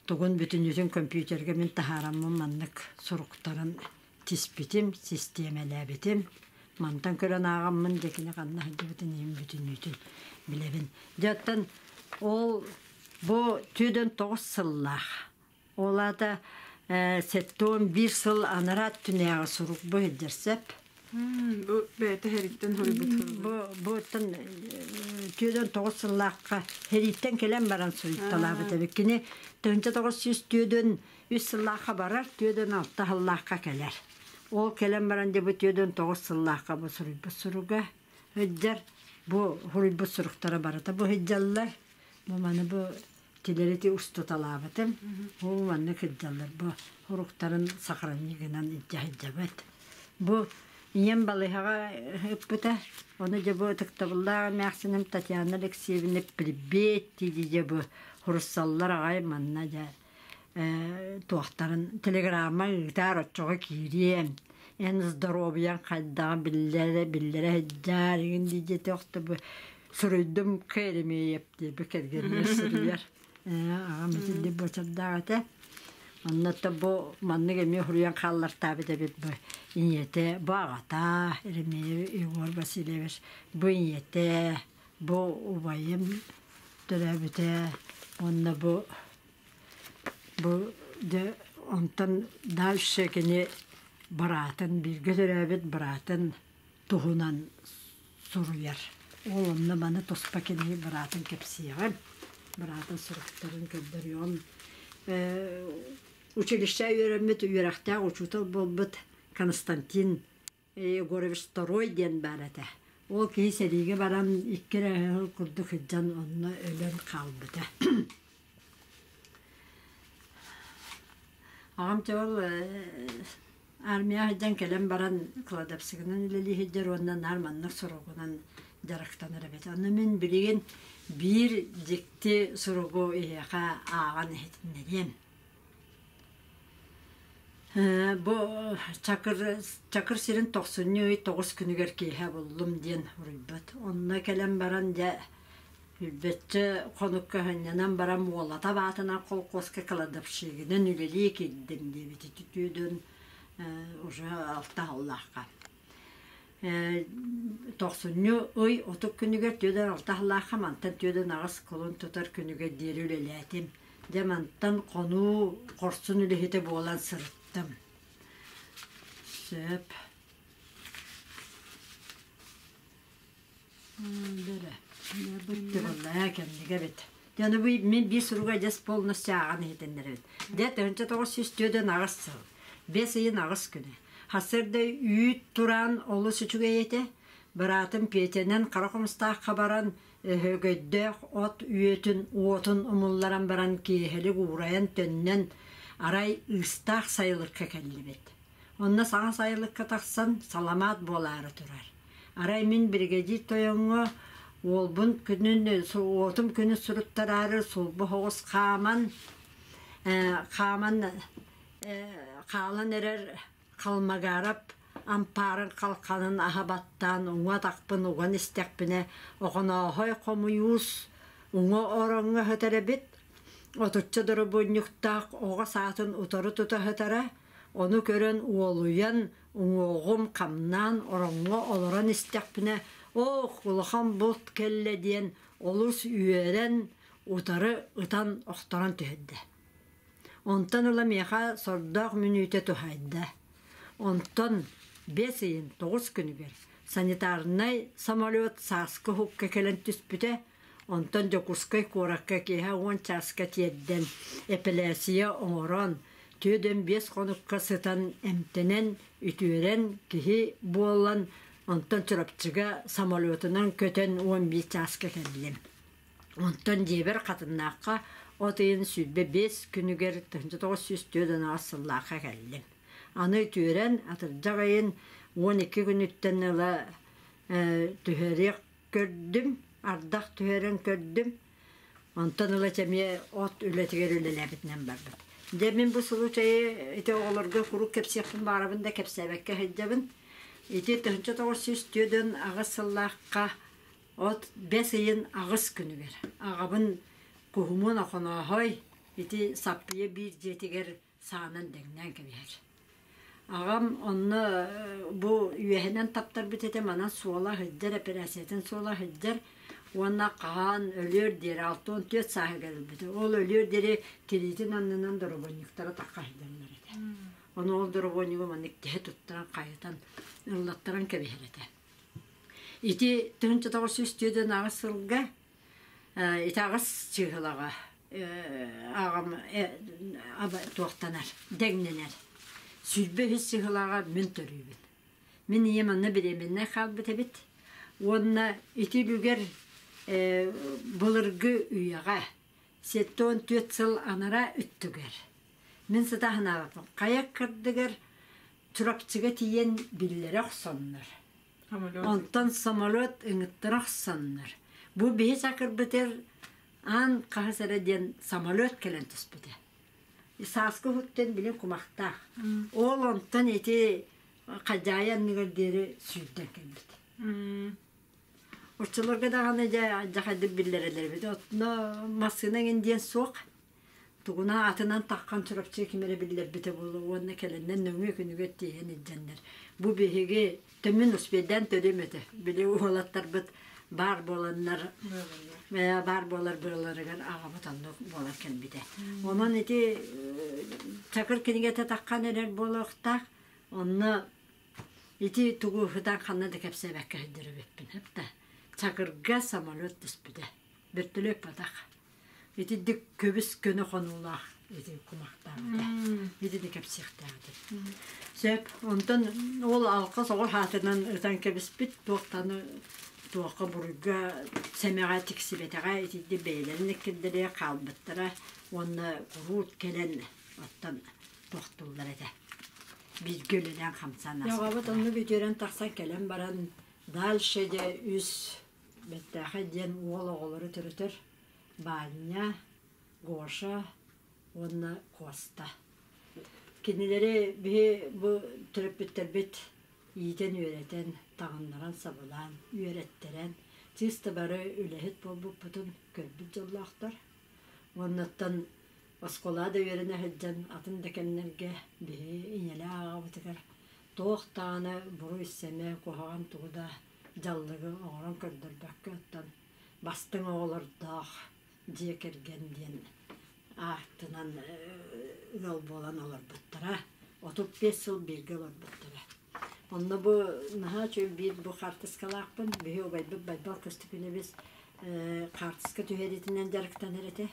тугун бүтүннүүтүн компьютерга мин таһаараммын маннык суруктарын тиспитим, систиэмэлээбитим. Мантан көрөн ааҕаммын дьэ кини ханна сылдьыбытын иһин бүтүннүүтүн билэбин. Дьэ оттон ол бу түүдэн тоҕус сыллаах Ол аата 71 сыл анараа өттүнээҕи сурук бу сылдьар сөп. Бу бэйэтэ хэриттэн суруйбут Бу буттан 49 сыллаахха хэрииттэн кэлэн баран суруйталаабыт эбит. Кини 1943 сыллаахха барар, 46 сыллаахха кэлэр. Ол кэлэн баран дьэ бу 49 сыллаахха бу суруйбут суруга сылдьар. Бу суруйбут суруктара барыта бу сылдьаллар. Бу маны бу Тилэрити устуталаабытым. Бу манна кырдьаллар бу уруктарын сохранигынан илдьэ сылдьабыт. Бу ийэм балыыһаҕа ыппыта. Ону дьэ бу ытыктабыллаах эмээхсиним Татьяна Алексеевна прибет дии дьэ бу хуруссаллар аҕай манна дьэ туохтарын телеграмма ыытаар оччоҕо киириэм. Эн здоровьяҥ хайдаҕа биллэрэ биллэрэ сылдьаар игин дии диэтэ бу суруйдум Кэримиэйэп диэби кэргэнигэр суруйар. Аҕам итинник буочардаах этэ. Онно бу маннык эмиэ суруйан хааллартаабыт эбит бу ийэтэ, бу аҕата Еремеев Егор Васильевич, бу ийэтэ, бу убайым төрөөбүтэ уонна бу бу дьэ онтон дальше кини быраатын бииргэ төрөөбүт быраатын туһунан суруйар. Ол онно маны туспа кини быраатын кэпсиэҕим, быраатын суруктарын көрдөрүөҕүм. Училище үөрэммит үөрэхтээх учуутал буолбут Константин Егорович Второй диэн баар этэ. Ол киһи сэриигэ баран икки эрэ сыл курдук сылдьан онно өлөн хаалбыта. Аҕам чэ ол Армия сылдьан кэлэн баран кладовщигынан үлэлии сылдьар уонна наар маннык суругунан дьарыктанар эбит. Ону мин билигин биир дьикти суругу эһиэхэ ааҕан иһитиннэриэм. Бу Чакыр, Чакыр сирин тохсунньу ый тоҕус күнүгэр киэһэ буллум диэн суруйбут. Онно кэлэн баран дьэ Билбэтчэ хонукка сынньанан баран Муолата баатынан холкуоска кладовщигынан үлэлии киирдим диэбит үтүөдүн уже алта сыллаахха. Тохсунньу ый отут күнүгэр түөдэн алта сыллаахха мантан түөдэн аҕыс кулун тутар күнүгэр диэри үлэлээтим. Дьэ мантан хонуу хорсун үлэһитэ буолан сырыттым. Сөп. Быттыбыллаа кэмнигэ эбит. Дьону бу мин биир суруга дьэс полностью ааҕан иһитиннэрэбин. Дьэ 1948 сыл. Бэс ыйын аҕыс күнэ. Сарсыарда үүт тураан олус үчүгэй этэ. Быраатым Петянан хара хомустаахха баран өһөгөйдөөх от үөтүн уотун умулларан баран киэһэлик уурайан төннөн Арай Ыыстаах сайылыкка кэллибит. Онно саҥа сайылыкка тахсан саламаат буолаары турар. Арай мин биригэдьиир тойоҥҥо уолбун күнүн уотум күнүн суруттараары сулбу соҕус хааман хааман хаалан эрэр Халмагарап ампаарын халханын аһа баттаан уҥа атахпын уган истэхпинэ Охонооһой хомуйуус уҥа ороҥҥо сытар эбит отучча доробуонньуктаах оҕо саатын утары тута сытара ону көрөн уолуйан уҥуоҕум хамнаан ороҥҥо олорон истэхпинэ оох улахан булт кэллэ диэн олус үөрэн утары ытан охторон түһэрдэ Онтон ыла миэхэ сордоох мүнүүтэ туһайда. Онтон бэс ыйын 9 күнүгэр санитарнай самолет сааскы уһукка кэлэн түспүтэ. Онтон Дьокуускай куоракка киэһэ 10 чааска тиэрдэн, эпэлээссийэ оҥорон, 45 хонукка сытан эмтэнэн, үтүөрэн киһи буолан, онтон Чурапчыга самолетунан көтөн 11 чааска кэллим. Онтон дьиэбэр Хатыннаахха от ыйын 25 күнүгэр 1948 сыллаахха кэллим. Аны үтүөрэн атырдьах ыйын 12 күнүттэн ыла түһэриэх көрдүм, ардах түһэрэн көрдүм. Онтон ыла эмиэ от үлэтигэр үлэлээбитинэн барбыт. Дьэ мин бу случайы ити оҕолорго куруук кэпсиэхпин баҕарабын да кэпсээбэккэ сылдьабын. Ити 1948 сыллаахха От бэс ыйын 8 күнүгэр аҕабын Куһумун Охонооһой ити Саппыйа биир дьиэтигэр саанан дэҥнээн кэбиһэр. Аҕам онно бу үөһэнэн таптарбыт этэ манан суола сылдьар, эпэрээссийэтин суола сылдьар уонна хаһан өлүөр диэри 64 сааһыгар өлбүтэ. Ол өлүөр диэри тириитин аннынан доробонньуктара тахха сылдьаллар этэ. Ону ол доробонньугу маннык тэһэ туттаран хайытан ыллаттаран кэбиһэр этэ. Ити 1948 сылга ити аҕыс чыыһылаҕа аҕам туохтанар, дэҥнэнэр. 23 чыыһылаҕа мин төрүүбүн. Мин ийэм онно беременнай хаалбыт эбит. Уонна ити үлүгэр былыргы үйэҕэ 74 сыл анараа өттүгэр мин сыта санаабаппын хайа кырдыгар Чурапчыга тиийэн биллэрэ охсоннор. Онтон самолет ыҥыттара охсоннор. Бу биһи чакырбытыр аан хаһыс эрэ диэн самолет кэлэн түспүтэ. Сааскы уһуттан билин кумахтаах. Ол онтон ити хадьаайы анныгар диэри сүүрдэн кэлбит. Оччолорго даҕаны дьэ дьахайдык биллэрэллэр эбит. Отно массыына эҥин диэн суох. Тугуна атынан таххан Чурапчы ким эрэ биллэрбитэ буолуо уонна кэлэннэн нөҥүө күнүгэр тиийэн илдьэннэр. Бу биһиги төмүн успейдаан төрүм этэ. Били уолаттарбыт баар буоланнар баар буолар быаларыгар аҕабыт оннук буолан кэлбитэ. Онон ити Чакыр кинигэтэ таххан эрэр буолуохтаах. Онно ити тугу ытан ханна да кэпсээбэккэ сылдьар эбиппин. Хапта Чакырга самолет түспүтэ. Бөртөлүөт батах. Итинник көбүс көнө хонуулаах ити кумахтаабыта. Итини кэпсиэхтээҕитим. Сөп. Онтон ол алқа соҕо хаатынан ытан кэбиспит туохтаны туохха буруйга сэмэҕэ тиксибэтэҕэ итинни бэйэлэрин эккирдэрэ хаалбыттара уонна куруут кэлэн оттон тохтууллар этэ. Бииргэ үлэлээн хамсаан ааспыттара. Оннук үтүөрэн тахсан кэлэн баран дальше дьэ үс Бэртээхэй диэн уол оҕолору төрөтөр Баанньа, Гоша уонна Куоста. Кинилэри биһи бу төрөппүттэрбит иитэн-үөрэтэн, таҥыннаран-сабылаан, үөрэттэрэн, чыыста бары үлэһит буолбуппутун көрбүт дьоллоохтор. Уоннаттан оскуолаҕа да үөрэнэ сылдьан атын да кэмнэргэ биһи ийэлээх аҕабытыгар туох даҕаны буруй-сэмэ, куһаҕан тугу да дьаллыгы оҥорон көрдөрбөккө оттон бастыҥ оҕолордоох дьиэ кэргэн диэн ааттанан ыал буолан олорбуттара. 35 сыл бииргэ олорбуттара. Онно бу наһаа үчүгэй биир бу хаартыскалаахпын. Биһи убайбыт Байбал Көстөкүүнэбис хаартыска түһэриитинэн дьарыктанар этэ.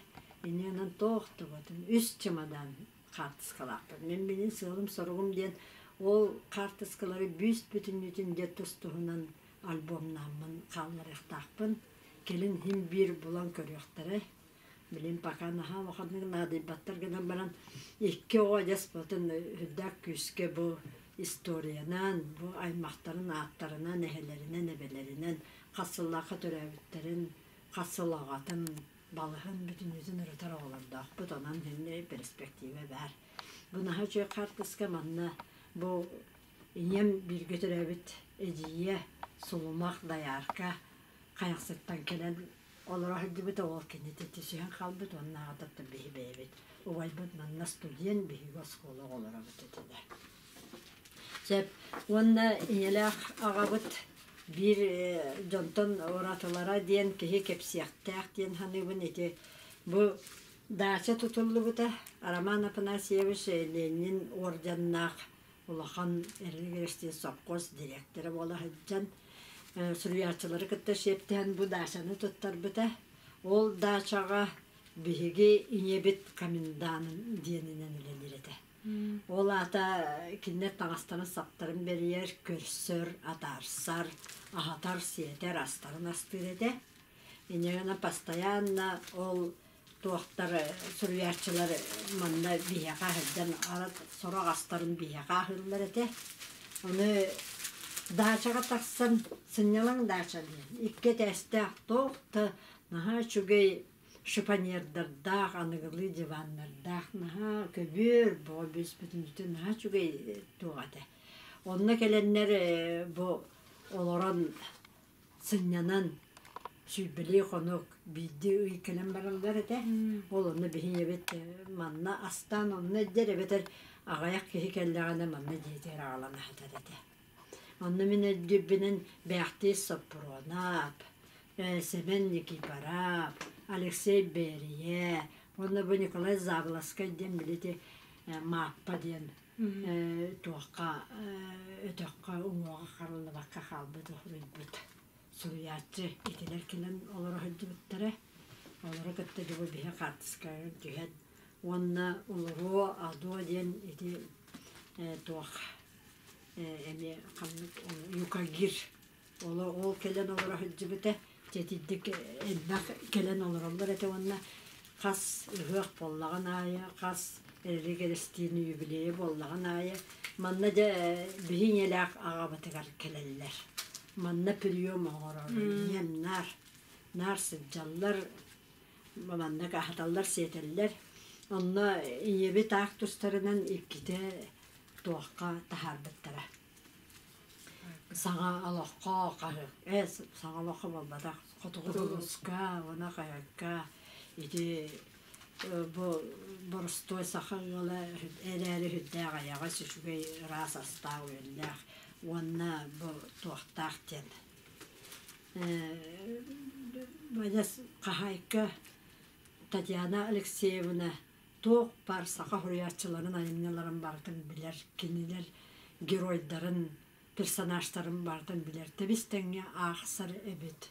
Инньэ гынан туох да буотун үс чемодан хаартыскалаахпын. Мин билин сыалым-соругум диэн ол хаартыскалары бүүс-бүтүннүүтүн дьэ тус-туһунан альбомнааммын хаалларыахтаахпын. Кэлин иһин биир булан көрүөхтэрэ. Билин пока наһаа улаханнык наадыйбаттар гынан баран икки оҕо адьас батын үрдээх күүскэ бу историянан, бу аймахтарын ааттарынан, эһэлэринэн, эбэлэринэн хас сыллаахха төрөөбүттэрин, хас сыл аҕатын, балыһын бүтүннүүтүн ырытар оҕолордоохпут. Онон һинни перспектива баар. Бу наһаа үчүгэй хаартыска манна бу ийэм бииргэ төрөөбүт эдьиийэ Сулумах Дайаарка Хайахсыттан кэлэн олоро сылдьыбыта ол кини түсүһэн хаалбыт уонна аҕата биһи бэйэбит убайбыт манна студент биһиги оскуола оҕолоробут этилэр. Сөп уонна ийэлээх аҕабыт биир дьонтон уратылара диэн киһи кэпсиэхтээх диэн саныыбын ити бу даача тутуллубута Роман Афанасьевич Ленин орденнаах улахан Эрилик сопхуос дириэктэрэ буола сылдьан суруйааччылары кытта сиэптэһэн бу даачаны туттарбыта. Ол даачаҕа биһиги ийэбит коменданын диэнинэн үлэлиир этэ. Ол аата кинилэр таҥастарын-саптарын бэрийэр, көрсөр, атаарсар, аһатар-сиэтэр, астарын астыыр этэ. Инньэ гынан постоянно ол туохтар суруйааччылар манна биһиэхэ сылдьан сорох астарын биһиэхэ аһыыллар этэ. Ону даачаҕа тахсан сынньалаҥ даача диэн икки этээстээх туох да наһаа үчүгэй шифонердардаах, аныгылыы диваннардаах наһаа көбүөр бөҕө бүс-бүтүннүүтүн наһаа үчүгэй туох этэ. Онно кэлэннэр бу олорон сынньанан сүүрбэлии хонук биирдии ый кэлэн бараллар этэ. Ол онно биһи ийэбит манна астаан онно илдьэр эбэтэр аҕыйах киһи кэллэҕинэ манна дьиэтигэр аҕалан аһатар этэ. Онно мин өйдүүрбүнэн Бээхтиис Соппуруонаап, Сэмэн Никифоров, Алексей Бээрийэ уонна бу Николай Заблоскай диэн били ити Мааппа диэн туохха өтөххө уҥуоҕа хараллыбакка хаалбыт уһуруйбут суруйааччы итилэр кэлэн олоро сылдьыбыттара. Олору кытта дьыбы биһи хаартыскаҕа түһэн уонна олоруо адуо диэн ити туох эмиэ ханнык юкагир ол кэлэн олоро сылдьыбыта тэтийдик элбэх кэлэн олороллор этэ уонна хас ыһыах буоллаҕын аайы хас эрилик эрэстиини юбилейа буоллаҕын аайы манна дьэ биһи ийэлээх аҕабытыгар кэлэллэр манна прием оҥорор ийэм наар наар сылдьаллар маннык аһаталлар сиэтэллэр онно ийэбит аах тустарынан иккитэ туохха таһаарбыттара Саҥа олоххо хаһыат саҥа олоххо буолбатах хотугу улууска уонна хаһыакка ити бу боростуой саха ыала эрээри сүрдээх айаҕас үчүгэй ыраас астаах-үөллээх уонна бу туохтаах диэн адьас хаһаайка Татьяна Алексеевна туох баар саха суруйааччыларын айымньыларын барытын билэр, кинилэр геройдарын, персонажтарын барытын билэр, тэбис-тэҥҥэ аахсар эбит.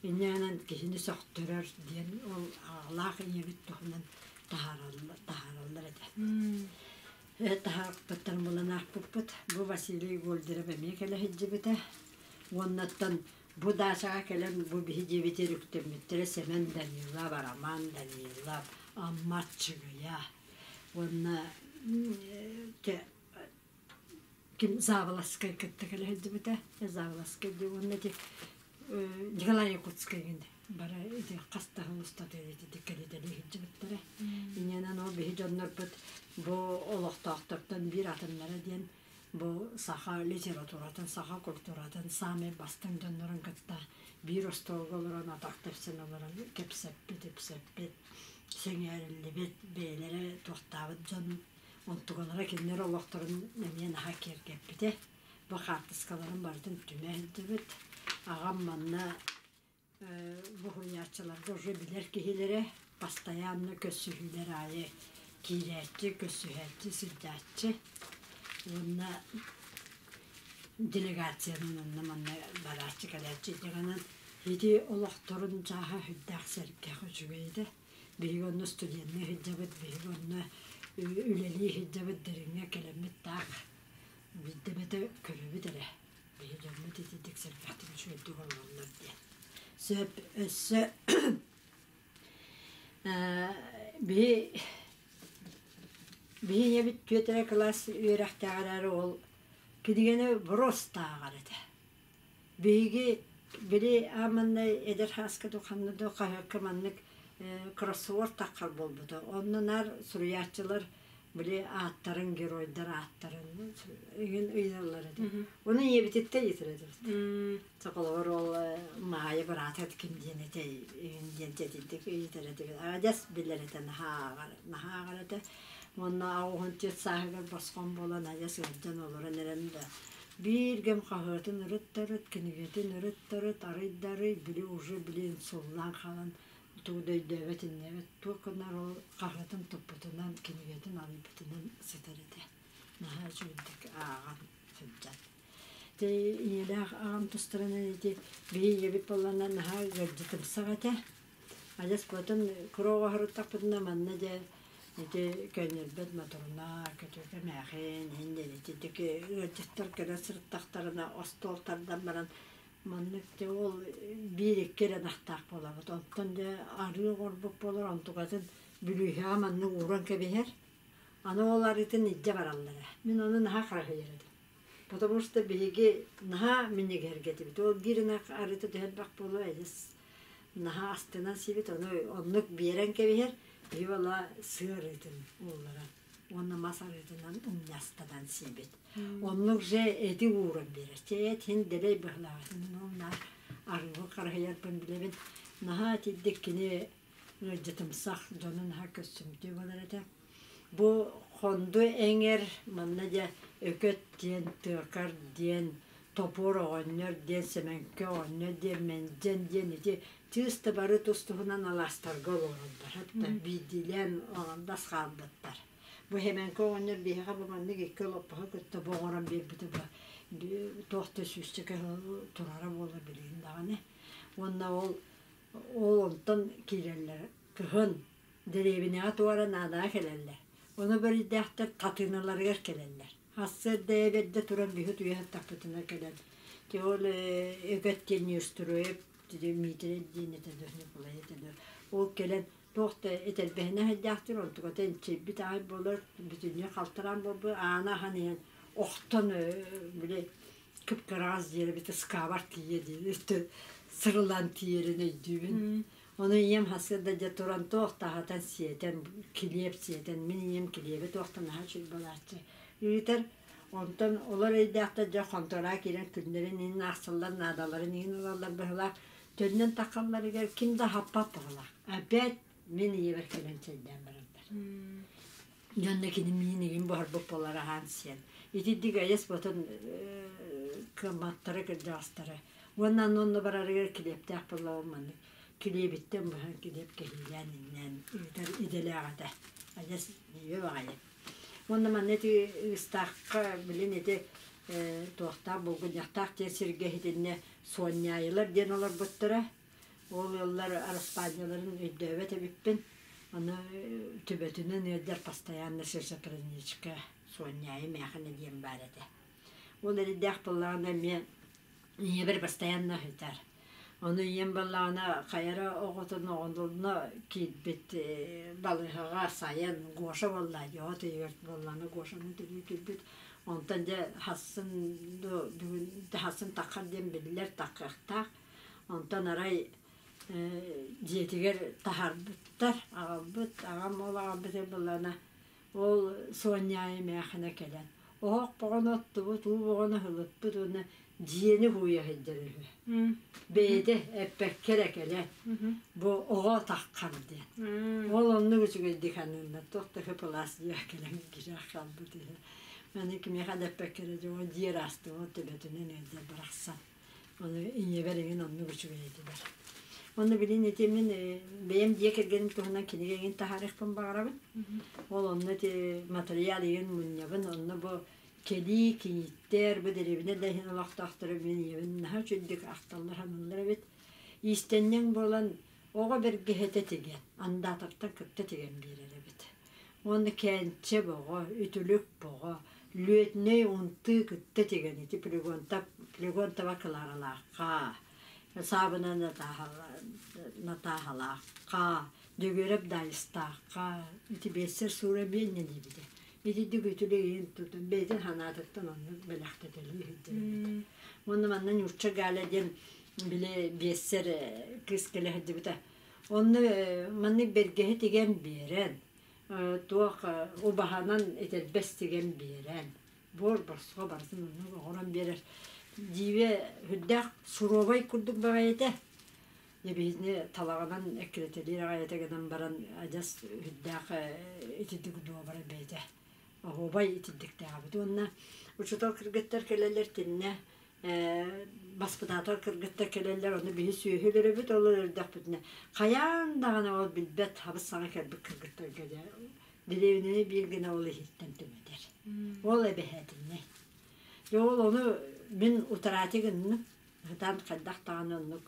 Инньэ гынан киһини сөхтөрөр диэн ол аҕалаах ийэбит туһунан таһаараллар этэ. Таһаарбыттарын булан аахпыппыт. Бу Василий Гольдеров эмиэ кэлэ сылдьыбыта. Уоннаттан Бу даачаҕа кэлэн бу биһи дьиэбитигэр үктэммиттэрэ Сэмэн Данилов, Роман Данилов, Амма Аччыгыйа уонна ким Зааваласкай кытта кэлэ сылдьыбыта. Зааваласкай дии уонна ити Николай Якутскай бары ити хас да сыл устата ити кэлитэлии сылдьыбыттара. Инньэнэн ол биһи дьоннорбут бу олохтоохтортон биир атыннара диэн бу саха литературатын, саха культуратын саамай бастыҥ дьоннорун кытта биир остуолга олорон атах тэпсэн олорон кэпсэппит, ипсэппит, сэҥээриллибит, бэйэлэрэ туохтаабыт дьон онтугалара кинилэр олохторун эмиэ наһаа киэргэппитэ. Бу хаартыскаларын барытын түмэ сылдьыбыт. Аҕам манна бу суруйааччыларга уже билэр киһилэрэ постоянно көрсүһүүлэр аайы киирээччи, көрсүһээччи, сылдьааччы уонна делегациянан онно манна барааччы кэлээччи дьаҕанан ити олохторун чааһа сүрдээх сэргэх үчүгэй этэ. Биһиги онно студенныы сылдьабыт, биһиги онно үлэлии сылдьабыт, Дириҥҥэ кэлэммит таах биирдэ эмэтэ көрөбүт эрэ. Биһи дьоммут итинник сэргэхтик үчүгэйдик олороллор диэн. Сөп өссө Биһи биһи ийэбит түөрт эрэ кылаас үөрэхтээҕэр эрэ ол кинигэни боруостааҕар этэ. Биһиги били ааманнай эдэр сааска дуу ханна дуу хаһыакка маннык кроссворд таххар буолбута. Онно наар суруйааччылар били ааттарын, геройдар ааттарын игин ыйыталлар этэ. Ону ийэбититтэн ыйытар этибит. Соколовор ол Маайа быраата ким диэн этэй игин диэн тэтинтик ыйытар этибит. Адьас билэр этэ наһаа ааҕар, наһаа ааҕар этэ. Уонна 84 сааһыгар босхоҥ буолан адьас ыалдьан олорон эрэн да биир кэм хаһыатын ырыт-тарыт, кинигэтин ырыт-тарыт, арый-дарый, били уже блин суллаан хаалан тугу да өйдөөбөт иннэбит туох гынар ол хаһыатын туппутунан, кинигэтин арыйбытынан сытар этэ. Наһаа үчүгэйдик ааҕан сылдьан. Ити ийэлээх аҕам тустарынан ити биһи ийэбит буоллаҕына наһаа ыалдьытымсах этэ. Адьас куотан кура оҕо сырыттахпытына манна дьэ ити көннөрбөт Мотуруна, Көтүөкэ эмээхин иһин диэн итинник ыалдьыттар кэлэ сырыттахтарына остуол тардан баран маннык дьэ ол биир-икки эрэ ынахтаах буолабыт. Онтон дьэ арыы оҥорбут буолар, онтукатын бүлүүһэҕэ маннык ууран кэбиһэр. Аны ол арыытын илдьэ бараллара. Мин ону наһаа харыһыйар этим. Потому что биһиги наһаа минньигэһиргэтибит. Ол биир ынах арыыта түһэрбэх буолуо эдис наһаа астынан сиэбит, ону оннук биэрэн кэбиһэр, биһи буола сыа арыытын уулларан уонна мас арыытынан умньастанан сиэбит. Оннук же эти ууран биэрэр. Чэ эт иһин дэлэй быһылааҕа. Мин ол наар арыыбын харыһыйарбын билэбин. Наһаа итирдик кини ыалдьытымсах дьону наһаа көссүмтүү буолар этэ. Бу Хонду эҥэр манна дьэ Өкөт диэн, Тыакар диэн, Топуор оҕонньор диэн, Сэмэҥкэ оҕонньор диэн, Мэлдьэн диэн ити чыыс да бары тус-туһунан алаастарга олороллор. Хатта биирдиилээн оҕондас хаалбыттар. Бу Сэмэҥкэ оҕонньор биһиэхэ бу маннык икки олоппоһу кытта бу оҥорон биэрбитэ бу туох да сүүсчэкэ турара буолар билигин даҕаны. Уонна ол ол онтон киирэллэр кыһын Дэриэбинэҕэ туора наадаҕа кэлэллэр. Ону бэрийдээхтэр хатыыналарыгар кэлэллэр. Сарсыарда эбэрдэ туран биһи утуйа сыттахпытына кэлэн ол Өкөт диэн Неустроев Дмитрий диэн этэ дуо Ньукулай этэ дуо ол кэлэн туох да этэрбэһинэ сылдьаахтыыр онтуката инчэйбит аҕай буолар бүтүннүү халтараан буолбут аана аһан иһэн охтон били кып-кыраҕас диэри ыскаабар тиийэ диир өттө сырылаан тиийэрин өйдүүбүн. Ону ийэм сарсыарда дьэ туран туох да аһатан сиэтэн, килиэп сиэтэн, мин ийэм килиэби туохтан наһаа үчүгэй буолааччы. Ыытар, онтон олор өйдөөхтөр дьэ хонтуораа киирэн күннэрин иһин аахсаллар, наадаларын иһин ылаллар быһыылаах. Төннөн таххалларыгар ким да аһаппат быһыылаах. Опять мин ийэбэр кэлэн чэйдээн бараллар. Дьонно кини миин игин буһарбыт буолар аһаан сиэн. Итирдик айас ботун кыамматтара кырдьаҕастара. Уонна онно барарыгар килиэптээх буоллаҕым маннык килиэбиттэн быһан килиэп кэһиилээн иннээн ыытар идэлээх этэ. Адьас ньиэбэ баҕайы. Уонна манна ити ыыстаахха билин ити туохтаах булгунньахтаах диэн сиргэ иһитиннэ Суонньаайылар диэн олорбуттара. Ол ыаллар араспаанньаларын өйдөөбөт эбиппин. Аны төбөтүнэн ыалдьар постоянно шизофреничка Суонньаайы Мэхэнэ диэн баар этэ. Ол эрэйдээх буоллаҕына эмиэ ийэбэр постоянно ыһытар. Ону ийэм буоллаҕына хайа эрэ оҕотун оҕолорно киирбит балыыһаҕа сайын Гоша буолла дии, от ыйыгар буоллаҕына Гошаны төрүү киирбит. Онтон дьэ хассын бүгүн хассын таххар диэн биллэр таххыахтаах. Онтон арай дьиэтигэр таһаарбыттар, аҕалбыт, аҕам ол аҕалбыт буоллаҕына ол Суонньаайы эмээххинэ кэлэн оһох боҕону оттубут, уу боҕону ыһылыппыт уонна дьиэни һууйа сылдьар үһү. Бэйэтэ эппэккэ эрэ кэлэн бу оҕо таххар диэн. Ол оннук үчүгэйдик аныыннар, туох да кыпылаас дьиэ кэлэн киирэ хаалбыт үһү. Аны кимиэхэ да эппэккэ эрэ дьоҥо дьиэ ыраастыыбыт төбөтүнэн ыалдьар барахсан. Ону ийэбэр эҥин оннук үчүгэй этилэр. Онно билин ити мин бэйэм дьиэ кэргэним туһунан кинигэ эҥин таһаарыахпын баҕарабын. Ол онно ити матырыйаал игин мунньабын. Онно бу кэлии кийииттэр, бу дэриэбинэ да иһин олохтоохторо мин ийэбин наһаа үчүгдүк ахталлар саныыллар эбит. Иистэнньэҥ буолан оҕо бэргэһэтэ тигэн, андаатартан кытта тигэн биэрэр эбит. Уонна кээнчэ боҕо, үтүлүк боҕо, лүөтүнэй унтыы кытта тигэн ити Флегонтова Кларалаахха, Саабына Натааһалаахха, Дьөгүөрэп Даайыстаахха ити биэссэр суура биэнньэ диэбитэ. Итинник үтүлүгүн тутан бэйэтин санаатыттан оннук бэлэхтэтэлии сылдьар эбит. Уонна манна Ньурча Галя диэн били биэссэр кыыс кэлэ сылдьыбыта. Онно маннык бэргэһэ тигэн биэрэн, туох убаһанан этэрбэс тигэн биэрэн, буор босхо барытын оннук оҥорон биэрэр. Дьиибэ сүрдээх суруобай курдук баҕайы этэ. Дьэ талаҕынан эккирэтэлиир аҕай этэ гынан баран адьас үрдээх итинник дуобара бэйэтэ оһуобай итинниктээҕибит уонна учуутал кыргыттар кэлэллэр итиннэ баспытаатал кыргыттар кэлэллэр ону биһи сүөһү өлөрөбүт ол өлөрдөхпүтүнэ хайаан даҕаны ол билбэт хабыс саҥа кэлбит кыргыттарга дьэ дэриэбинэни биир гына ол иһиттэн түмэтэр ол эбэһээтиннэй дьэ ол ону мин утараати гынным Ытаан хайдах даҕаны оннук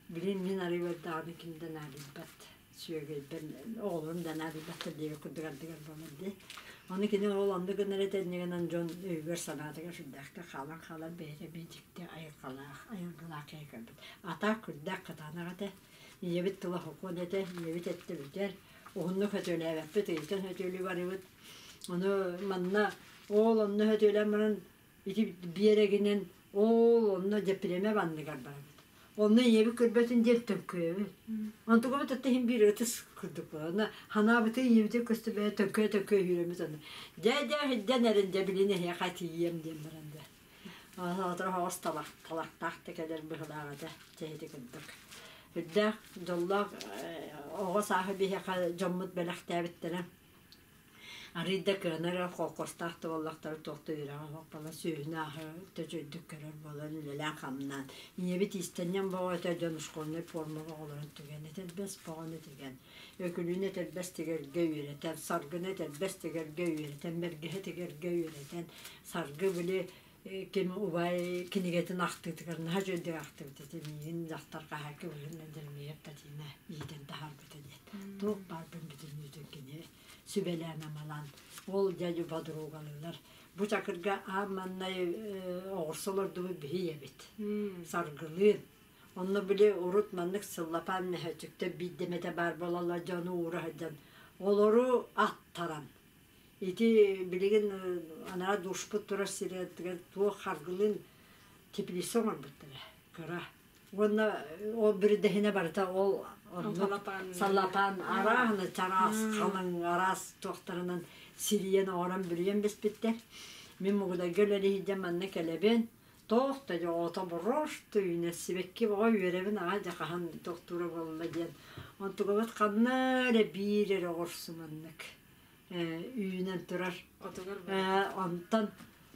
билин мин арыйбар даҕаны ким да наадыйбат сүөгэйбэр оҕолорум да наадыйбаттар диэбит курдук ардыгар буолар дии. Ону кини ол оннук гынар этэ инньэ гынан дьон өйүгэр-санаатыгар сүрдээхтик хаалан хаалан бэйэтэ биитикти айылҕалаах айылгылаах киһи көрбүт. Атаах күрдээх кытаанах этэ. Ийэбит тыла сокуон этэ, ийэбит эттэ бүтэр. Уһуннук хөтүөлээбэппит, ыйтан хөтүөлүү барыбыт. Ону манна ол онно хөтүөлээн баран Ити биэрэгинэн ол онно дьэппириэмэ анныгар барабыт. Онно ийэбит көрбөтүн диэн төҥкөйөбүт. Онтугабыт отто иһин биир ытыс курдук буолар. Онно ханаабыты ийэбитин көстүбэйэ төҥкөйө-төҥкөйө үүрэммит онно. Дьэ-дьэ иһирдьэн эрэн дьэ билин эһиэхэ тиийиэм диэн баран дьэ. Оҕотор оһоҕос талах талахтаах да кэлэр быһылаах этэ чэһити курдук. Үрдээх дьоллоох оҕо сааһы биһиэхэ дьоммут бэлэхтээбиттэрэ. Арыый да кыанар эрэ холкуостаах да буоллахтара туох да үөрэҕэ суох буолан сүөһүнү-аһы төчөйдүк көрөр буолан үлэлээн-хамнаан ийэбит иистэнньэҥ бөҕө этэ дьон школьнай формаҕа оҕолорун тигэн этэрбэс бөҕөнү тигэн Өкүлүүнү этэрбэс тигэргэ үөрэтэн Саргыны этэрбэс тигэргэ үөрэтэн бэргэһэ тигэргэ үөрэтэн Саргы били ким убай кинигэтин ахтыытыгар наһаа үчүгэйдик ахтыбыт этэ миигин дьахтар хаһаайка быһыытынан Дьэримиэйэп Татьяна иитэн таһаарбыта диэн туох баарбын бүтүннүүтүн кини сүбэлээн-амалаан ол дядю подругалыылар бу чакырга аан маннай оҕурсу олордубут биһи ийэбит саргылыын онно били урут маннык сыллапаан мөһөөччүктэр биирдэмэтэ баар буолаллар дьону уура сылдьан олору аттаран ити билигин анаа душпут турар сиригэр туох харгылыын теплица оҥорбуттара кыра Уонна ол бүрүдэһинэ барыта ол оннук салапаан арааһына чараас халыҥ араас туохтарынан сирийэн оҥорон бүрүйэн биспиттэр. Мин Мугудайга үлэлиһийдэн манна кэлэбин. Туох да дьоҕото боруосту үүнэр сибэкки бөҕө үөрэбин аҕай дьэ хаһан тохтуура буолла диэн. Онтугабыт ханна эрэ биир эрэ оҕурсу маннык үүнэн турар. Онтон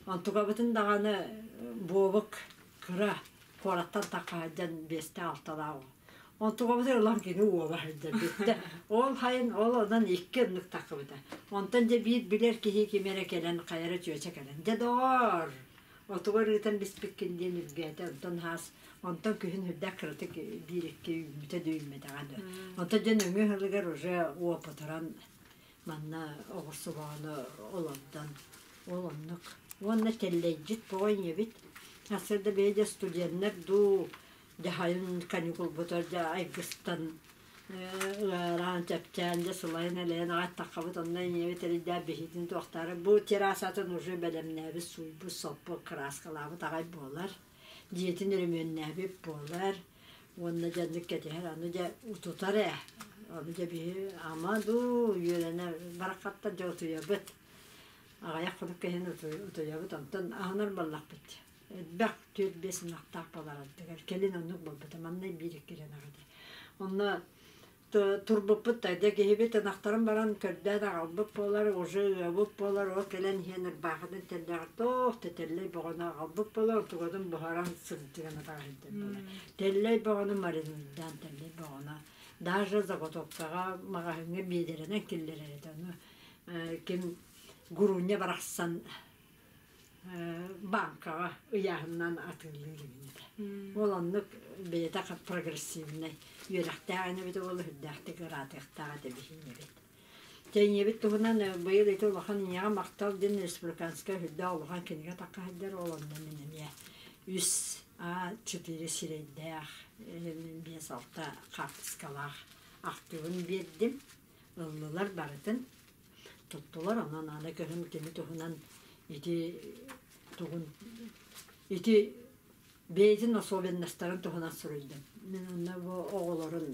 онтукабытын даҕаны буобук кыра куораттан таххаһыдьан биэстэ алталаах уол. Онтукабытын ылан кини уола сылдьар бүттэ. Ол хайын ол онон икки оннук таххыбыта. Онтон дьэ биир билэр киһи ким эрэ кэлэн хайа эрэ чүөчэ кэлэн дьэ доҕоор отугар ыытан биспиккин диэн үргээтэ онтон хаас онтон күһүн үрдээх кыратык биир икки үүммүтэ да үүммэтэҕэ да. Онтон дьэ нөҥүө сылыгар уже уопутуран Манна оҕурсубаҕаны олордон ол оннук. Уонна тэллэйдьит тоҕо ийэбит сарсыарда бэйэ дьэ студеннар дуу дьаһайын каникулбутар дьэ айгыстан ыараан чэпчээн дьэ сылайан элэйэн аҕай таххабыт онно ийэбит эрийдээх биһитин туохтаары бу террасатын уже бэлэмнээбит сууйбут соппут кырааскалаабыт аҕай буолар дьиэтин өрөмүөннээбит буолар уонна дьэ оннук кэтэһэр аны дьэ утутар ээ ону дьэ биһи ама дуу үөрэнэ бараххаттар дьэ утуйабыт аҕыйах хонук иһин утуйабыт онтон аһынар буоллахпыт элбэх түөрт биэс ынахтаах буолар кэлин оннук буолбута манна биир икки эрэ ынах этэ онно турбуппут да дьэ киһибит ынахтарын баран көрдөөн аҕалбыт буолар уже ыабыт буолар ол кэлэн иһэн ырбаахытын тэллэҕэр туох да тэллэй бөҕөнү аҕалбыт буолар онтугатын буһаран сырдыган атаҕа сылдьар буолар тэллэй бөҕөнү маринуйдаан тэллэй бөҕөнү даже заготовкаҕа маҕаһыыҥҥа биэдэрэнэн киллэрэр этэ ону ким гурунья барахсан бааҥкаҕа ыйааһыннаан атыылыыр эбит этэ. Ол оннук бэйэтэ прогрессивнай үөрэхтээх эбит уол үрдээхтик ыраатыахтаах этэ биһиэнэбит. Тэйиэбит туһунан быйыл ити улахан ийэҕэ махтал диэн республиканскай үрдээх улахан кинигэ таххаһыйдар ол онно мин эмиэ үс А четыре сирэйдээх биэс алта хаартыскалаах. Ахтыыбын биэрдим. Ыллылар барытын. Туттулар. Онон аны кыһын кини туһунан ити тугун ити бэйэтин особенностарын туһунан суруйдум. Мин онно бу оҕолорун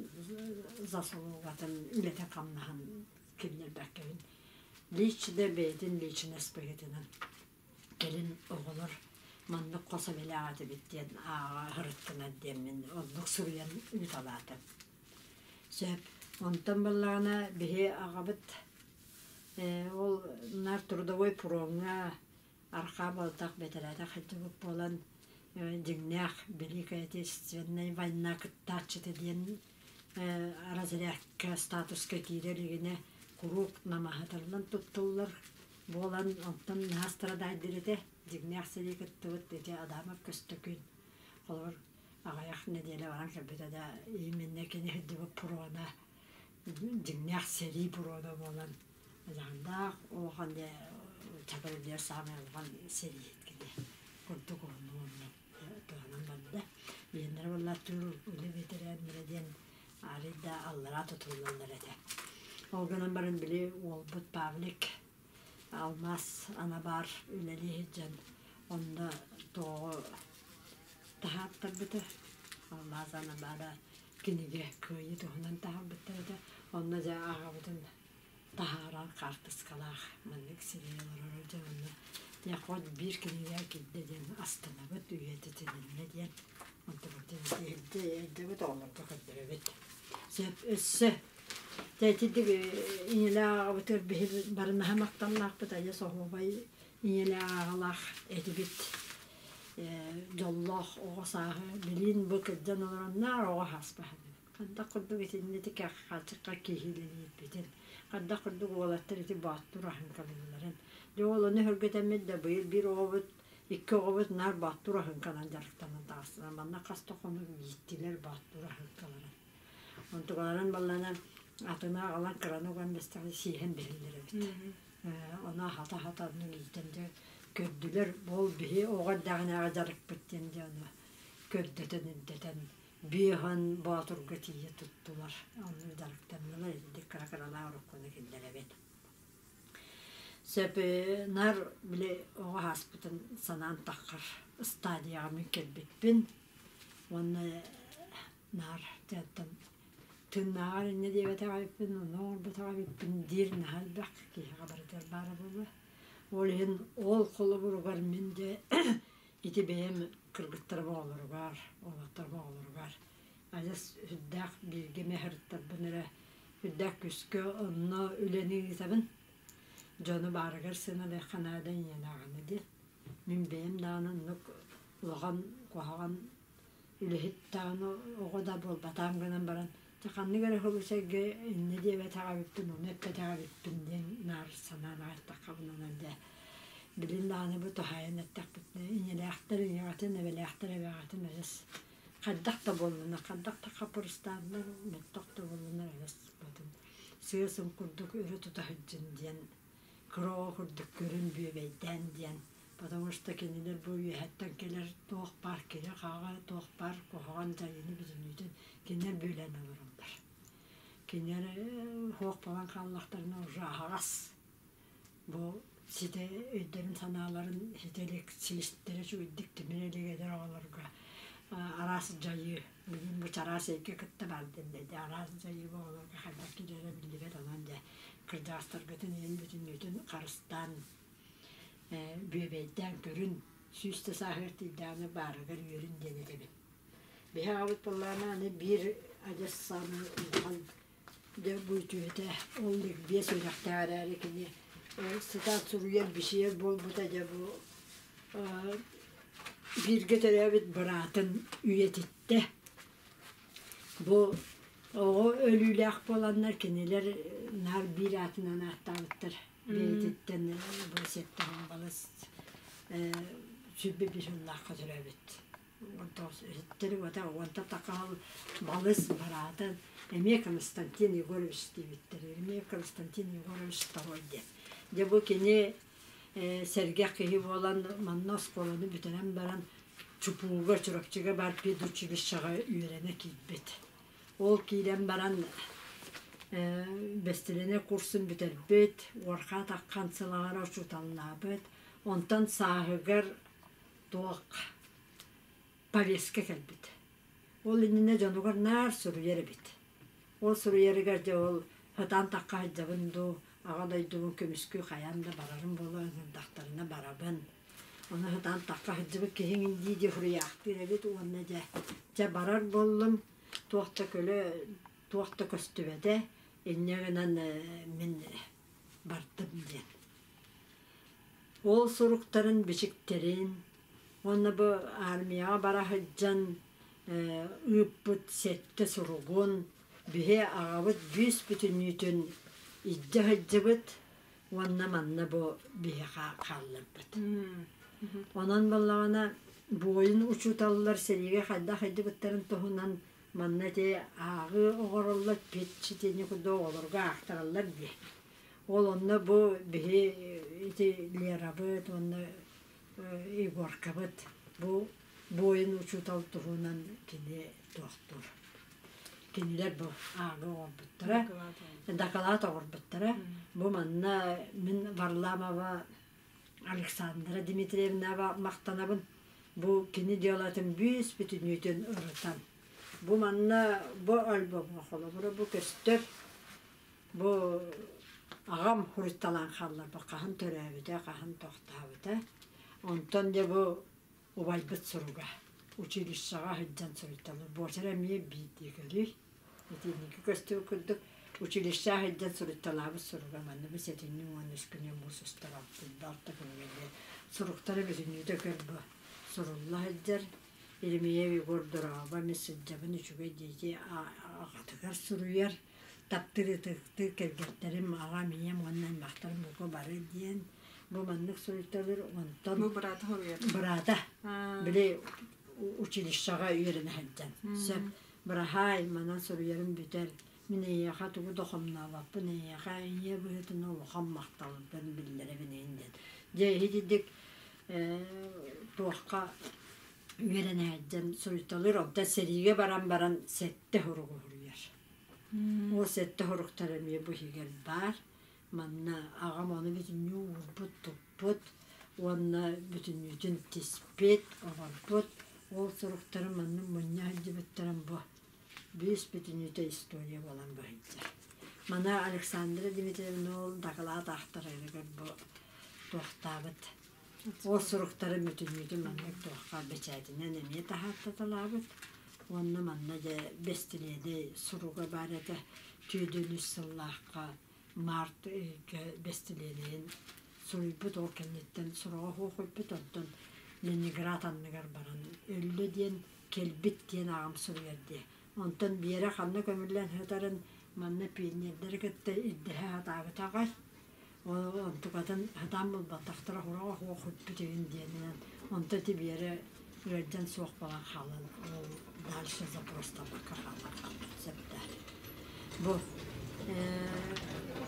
заслугатын үлэтин-хамнаһын киллэрбэккэбин. Лично бэйэтин личность быһыытынан кэлин оҕолор маннык хос эбэлээх этибит диэн ааҕа сырыттынар диэммин оннук суруйан ыыталаатым. Сөп. Онтон буоллаҕына биһи аҕабыт ол наар трудовой пуроҥҥа архаа буолтах бэтэрээтэх сылдьыбыт буолан дьиҥнээх Великая Отечественная война кыттааччыта диэн разрядка статуска киирэ илигинэ куруук намаһытыллан туттуллар буолан онтон наһаа страдайдыр этэ дьиҥнээх сэрии кыттыбыт ити Адамов Көстөкүүн холобур аҕыйах нэдиэлэ баран кэлбитэ да именно кини сылдьыбыт пуруона дьиҥнээх сэрии пуруона буолан дьаһандаах улахан дьэ чакыр саамай улахан сэрииһит кини курдук уһуннук туһанан барда. Биһиннэрэ буоллар тыыл үлэ бэтэрээннэрэ диэн арый да аллараа тутуллаллар этэ. Ол гынан баран били уолбут Павлик алмаас анабаар үлэлии сылдьан онно тоҕо таһааттарбыта. Алмаас анабаара кинигэ кыайыы туһунан таһаарбыттар этэ. Онно дьэ аҕабытын таһааран хаартыскалаах маннык сирэй олорор дьэ онно дьэ биир кинигэ киирдэ диэн астынабыт үйэтитилиннэ диэн онтубутун эрдэбит оҕолорго көрдөрөбүт сөп өссө дьэ итинник ийэлээх аҕабытыгар биһи барынаһа махталлаахпыт айа соһуобай ийэлээх аҕалаах этибит дьоллоох оҕо сааһы билин бу кырдьан олоронноор оҕо сааспаһын Хайдах курдук итиннити хааччахха киһилиирбитин, хайдах курдук уолаттар ити бааттуур аһыҥкалыылларын. Дьэ ол ону өһүргэтэммит да быйыл биир оҕобут, икки оҕобут наар бааттуур аһыҥканан дьарыктанан таҕыстылар. Манна хас да хонук ииттилэр бааттуур аһыҥкаларын. Онтукаларын баллана атына аҕалан кыраны уган бэстэҕинэ сиэһэн биһэллэр эбит. Ону аһата-аһата оннук иитэн дьэ көрдүлэр. Ол биһи оҕо эрдэҕинээҕи дьарыкпыт диэн дьэ ону көрдөтөн үрдэтэн Биэһэн Боотурга тиийэ туттулар, онно дьарыктаннылар, итинник кыра-кыралаах уруккуну киллэрэбит. Сөп наар били оҕо ааспытын санаан таххар стадияҕа мин кэлбиппин уонна наар дьантан тыыннааҕар инньэ диэбэтэх эбиппин, ону оҥорботох эбиппин диир наһаа элбэх киһиэхэ барытыгар баара буолуо. Ол иһин ол холобуругар мин дьэ Ити бэйэм кыргыттарым оҕолоругар, уолаттарым оҕолоругар адьас үрдээх бииргэ мэһэртэрбин эрэ үрдээх күүскэ онно үлэни ыытабын. Дьону баарыгар сыаналыахха наада ийэлээҕинэ диэн. Мин бэйэм даҕаны оннук улахан куһаҕан үлэһит даҕаны оҕо да буолбатаҕым гынан баран дьэ ханнык эрэ сылы инньэ диэбэтэх эбиппин, ону эппэтэх эбиппин диэн наар санаан аҕайтаххабын онон дьэ билин даҕаны бу туһаайан эттэхпитинэ ийэлээхтэр ийэҕитин, эбэлээхтэр эбэҕитин адьас хайдах да буоллунар, хайдах да хаппырыстааннар, мөлтөх да буоллунар адьас батын сыа-сым курдук өрө тута сылдьын диэн кыра оҕо курдук көрөн бүөбэйдээн диэн потому что кинилэр бу үөһэттэн кэлэр туох баар кири-хаҕы, туох баар куһаҕан дьайыыны бүтүннүүтүн кинилэр бүөлээн олороллор. Кинилэр суох буолан хааллахтарына уже аһаҕас бу ситэ өйдөрүн-санааларын ситэ илик силистэрэ үчүгэйдик тимирэ илик эдэр оҕолорго араас дьайыы билигин бу чараас эйгэ кытта баар диэн араас дьайыы бу оҕолорго хайдах киирэрэ биллибэт онон дьэ кырдьаҕастаргытын ийэн бүтүннүүтүн харыстаан бүөбэйдээн көрүн 100 да сааһыгар тиийдэҕинэ баарыгар үөрүн диэн этэбин. Биһи аҕабыт буоллаҕына аны биир адьас саамай улахан дьэ бу үтүөтэ ол биэс үөрэхтээх эрээри кини сытаат суруйар бичийэр буолбута дьэ бу бииргэ төрөөбүт быраатын үйэтиттэ. Бу оҕо өлүүлээх буоланнар кинилэр наар биир аатынан ааттаабыттар. Бэйэтиттэн бу сэттэһэн балыс 25 сыллаахха төрөөбүт. Уонта такаал балыс бараатын эмиэ Константин Егорович диэбиттэр. Эмиэ Константин Егорович второй диэн. Дьэ бу кини сэргэх киһи буолан манна оскуоланы бүтэрэн баран Чупууга, Чурапчыга баар педучилищеҕа үөрэнэ киирбит. Ол киирэн баран Бэстилиэнэй курсун бүтэрбит, Уорхаа таххан сылаҕар учууталлаабыт. Онтон сааһыгар туох повестка кэлбит. Ол иннинэ дьонугар наар суруйар эбит. Ол суруйарыгар дьэ ол сатаан тахха сылдьабын дуу, аҕа дойдубун көмүскүү хайаан да барарым буолуо, ыҥырдахтарына барабын. Ону сатаан тахха сылдьыбыт киһиҥ дии-дии суруйаахтыыр эбит уонна дьэ, дьэ барар буоллум, туох да көлө, туох да көстүбэтэ, инньэ гынан мин бардым диэн. Ол суруктарын, бичиктэрин уонна бу армияҕа бара сылдьан ыыппыт сэттэ суругун биһи аҕабыт бүүс бүтүннүүтүн илдьэ сылдьыбыт уонна манна бу биһиэхэ хаалларбыт. Онон буоллаҕына буойун учууталлар сэриигэ хайдах сылдьыбыттарын туһунан манна ити ааҕыы оҥороллор, педчитини курдук оҕолорго аахтараллар дии. Ол онно бу биһи ити Лерабыт уонна Егоркабыт бу буойун учуутал туһунан кини туохтуур. Кинилэр бу ааҕы оҥорбуттара, дакылаат оҥорбуттара. Бу манна мин Варламова Александра Дмитриевнаҕа махтанабын. Бу кини дьыалатын бүүс бүтүннүүтүн ырытан. Бу манна бу альбомҥа холобура бу көстөр. Бу аҕам хуруйталаан хаалларбыт хаһан төрөөбүтэ, хаһан тохтообута. Онтон дьэ бу убайбыт суруга училищеҕа сылдьан суруйталыыр. Буочара эмиэ биирдии көрүй. Итинники көстүү курдук училищеҕа сылдьан суруйталаабыт суруга манна бу сэтинньи 13 күнү муус устар алтынньы күнүгэр суруктара бүтүннүүтэ көр бу сурулла сылдьар. Еремеев Егор Дорообо мин сылдьабын үчүгэй диэки аҕатыгар суруйар. Таптыыр ытыктыыр кэргэттэрим, аҕам, ийэм уонна аймахтарым бука бары диэн бу маннык суруйталыыр. Онтон Бу быраата хоруйар. Быраата били училищеҕа үөрэнэ сылдьан. Сөп. Быраһаай, манан суруйарым бүтэр. Мин эйиэхэ тугу да хомнообоппун, эйиэхэ ийэ быһыытынан улахан махталбын биллэрэбин эйин диэн. Дьэ, итинник туохха үөрэнэ сылдьан суруйталыыр. Онтон сэриигэ баран баран сэттэ суругу суруйар. Ол сэттэ соруктар эмиэ бу иһигэр баар. Манна аҕам ону бүтүннүү уурбут, туппут уонна бүтүннүүтүн тиспит, оҥорбут. Ол суруктары манна мунньа сылдьыбыттарын бу бүүс бүтүннүүтэ история буолан быһыйдьар. Маны Александра Дмитриевна ол дакылаат аахтарарыгар бу туохтаабыт. Ол суруктары бүтүннүүтүн маннык туохха бэчээтинэн эмиэ таһаартаталаабыт. Уонна манна дьэ бэстилиэнэй суруга баар этэ. Түөдүн үс сыллаахха март ыйга бэстилиэнэйин суруйбут, ол кэнниттэн суруга суох онтон Ленинград анныгар баран өллө диэн кэлбит диэн аҕам суруйар дии. Онтон Биэрэ ханна көмүллэн сытарын манна пионердары кытта ирдэһэ сатаабыта аҕай. Онтукатын сатаан булбатахтара сураҕа суох сүппүт үһүн диэнинэн онто ити Биэрэ ыалдьан суох буолан хаалан ол дальше запростаммакка хаалан хаалбыт сөп да. Бу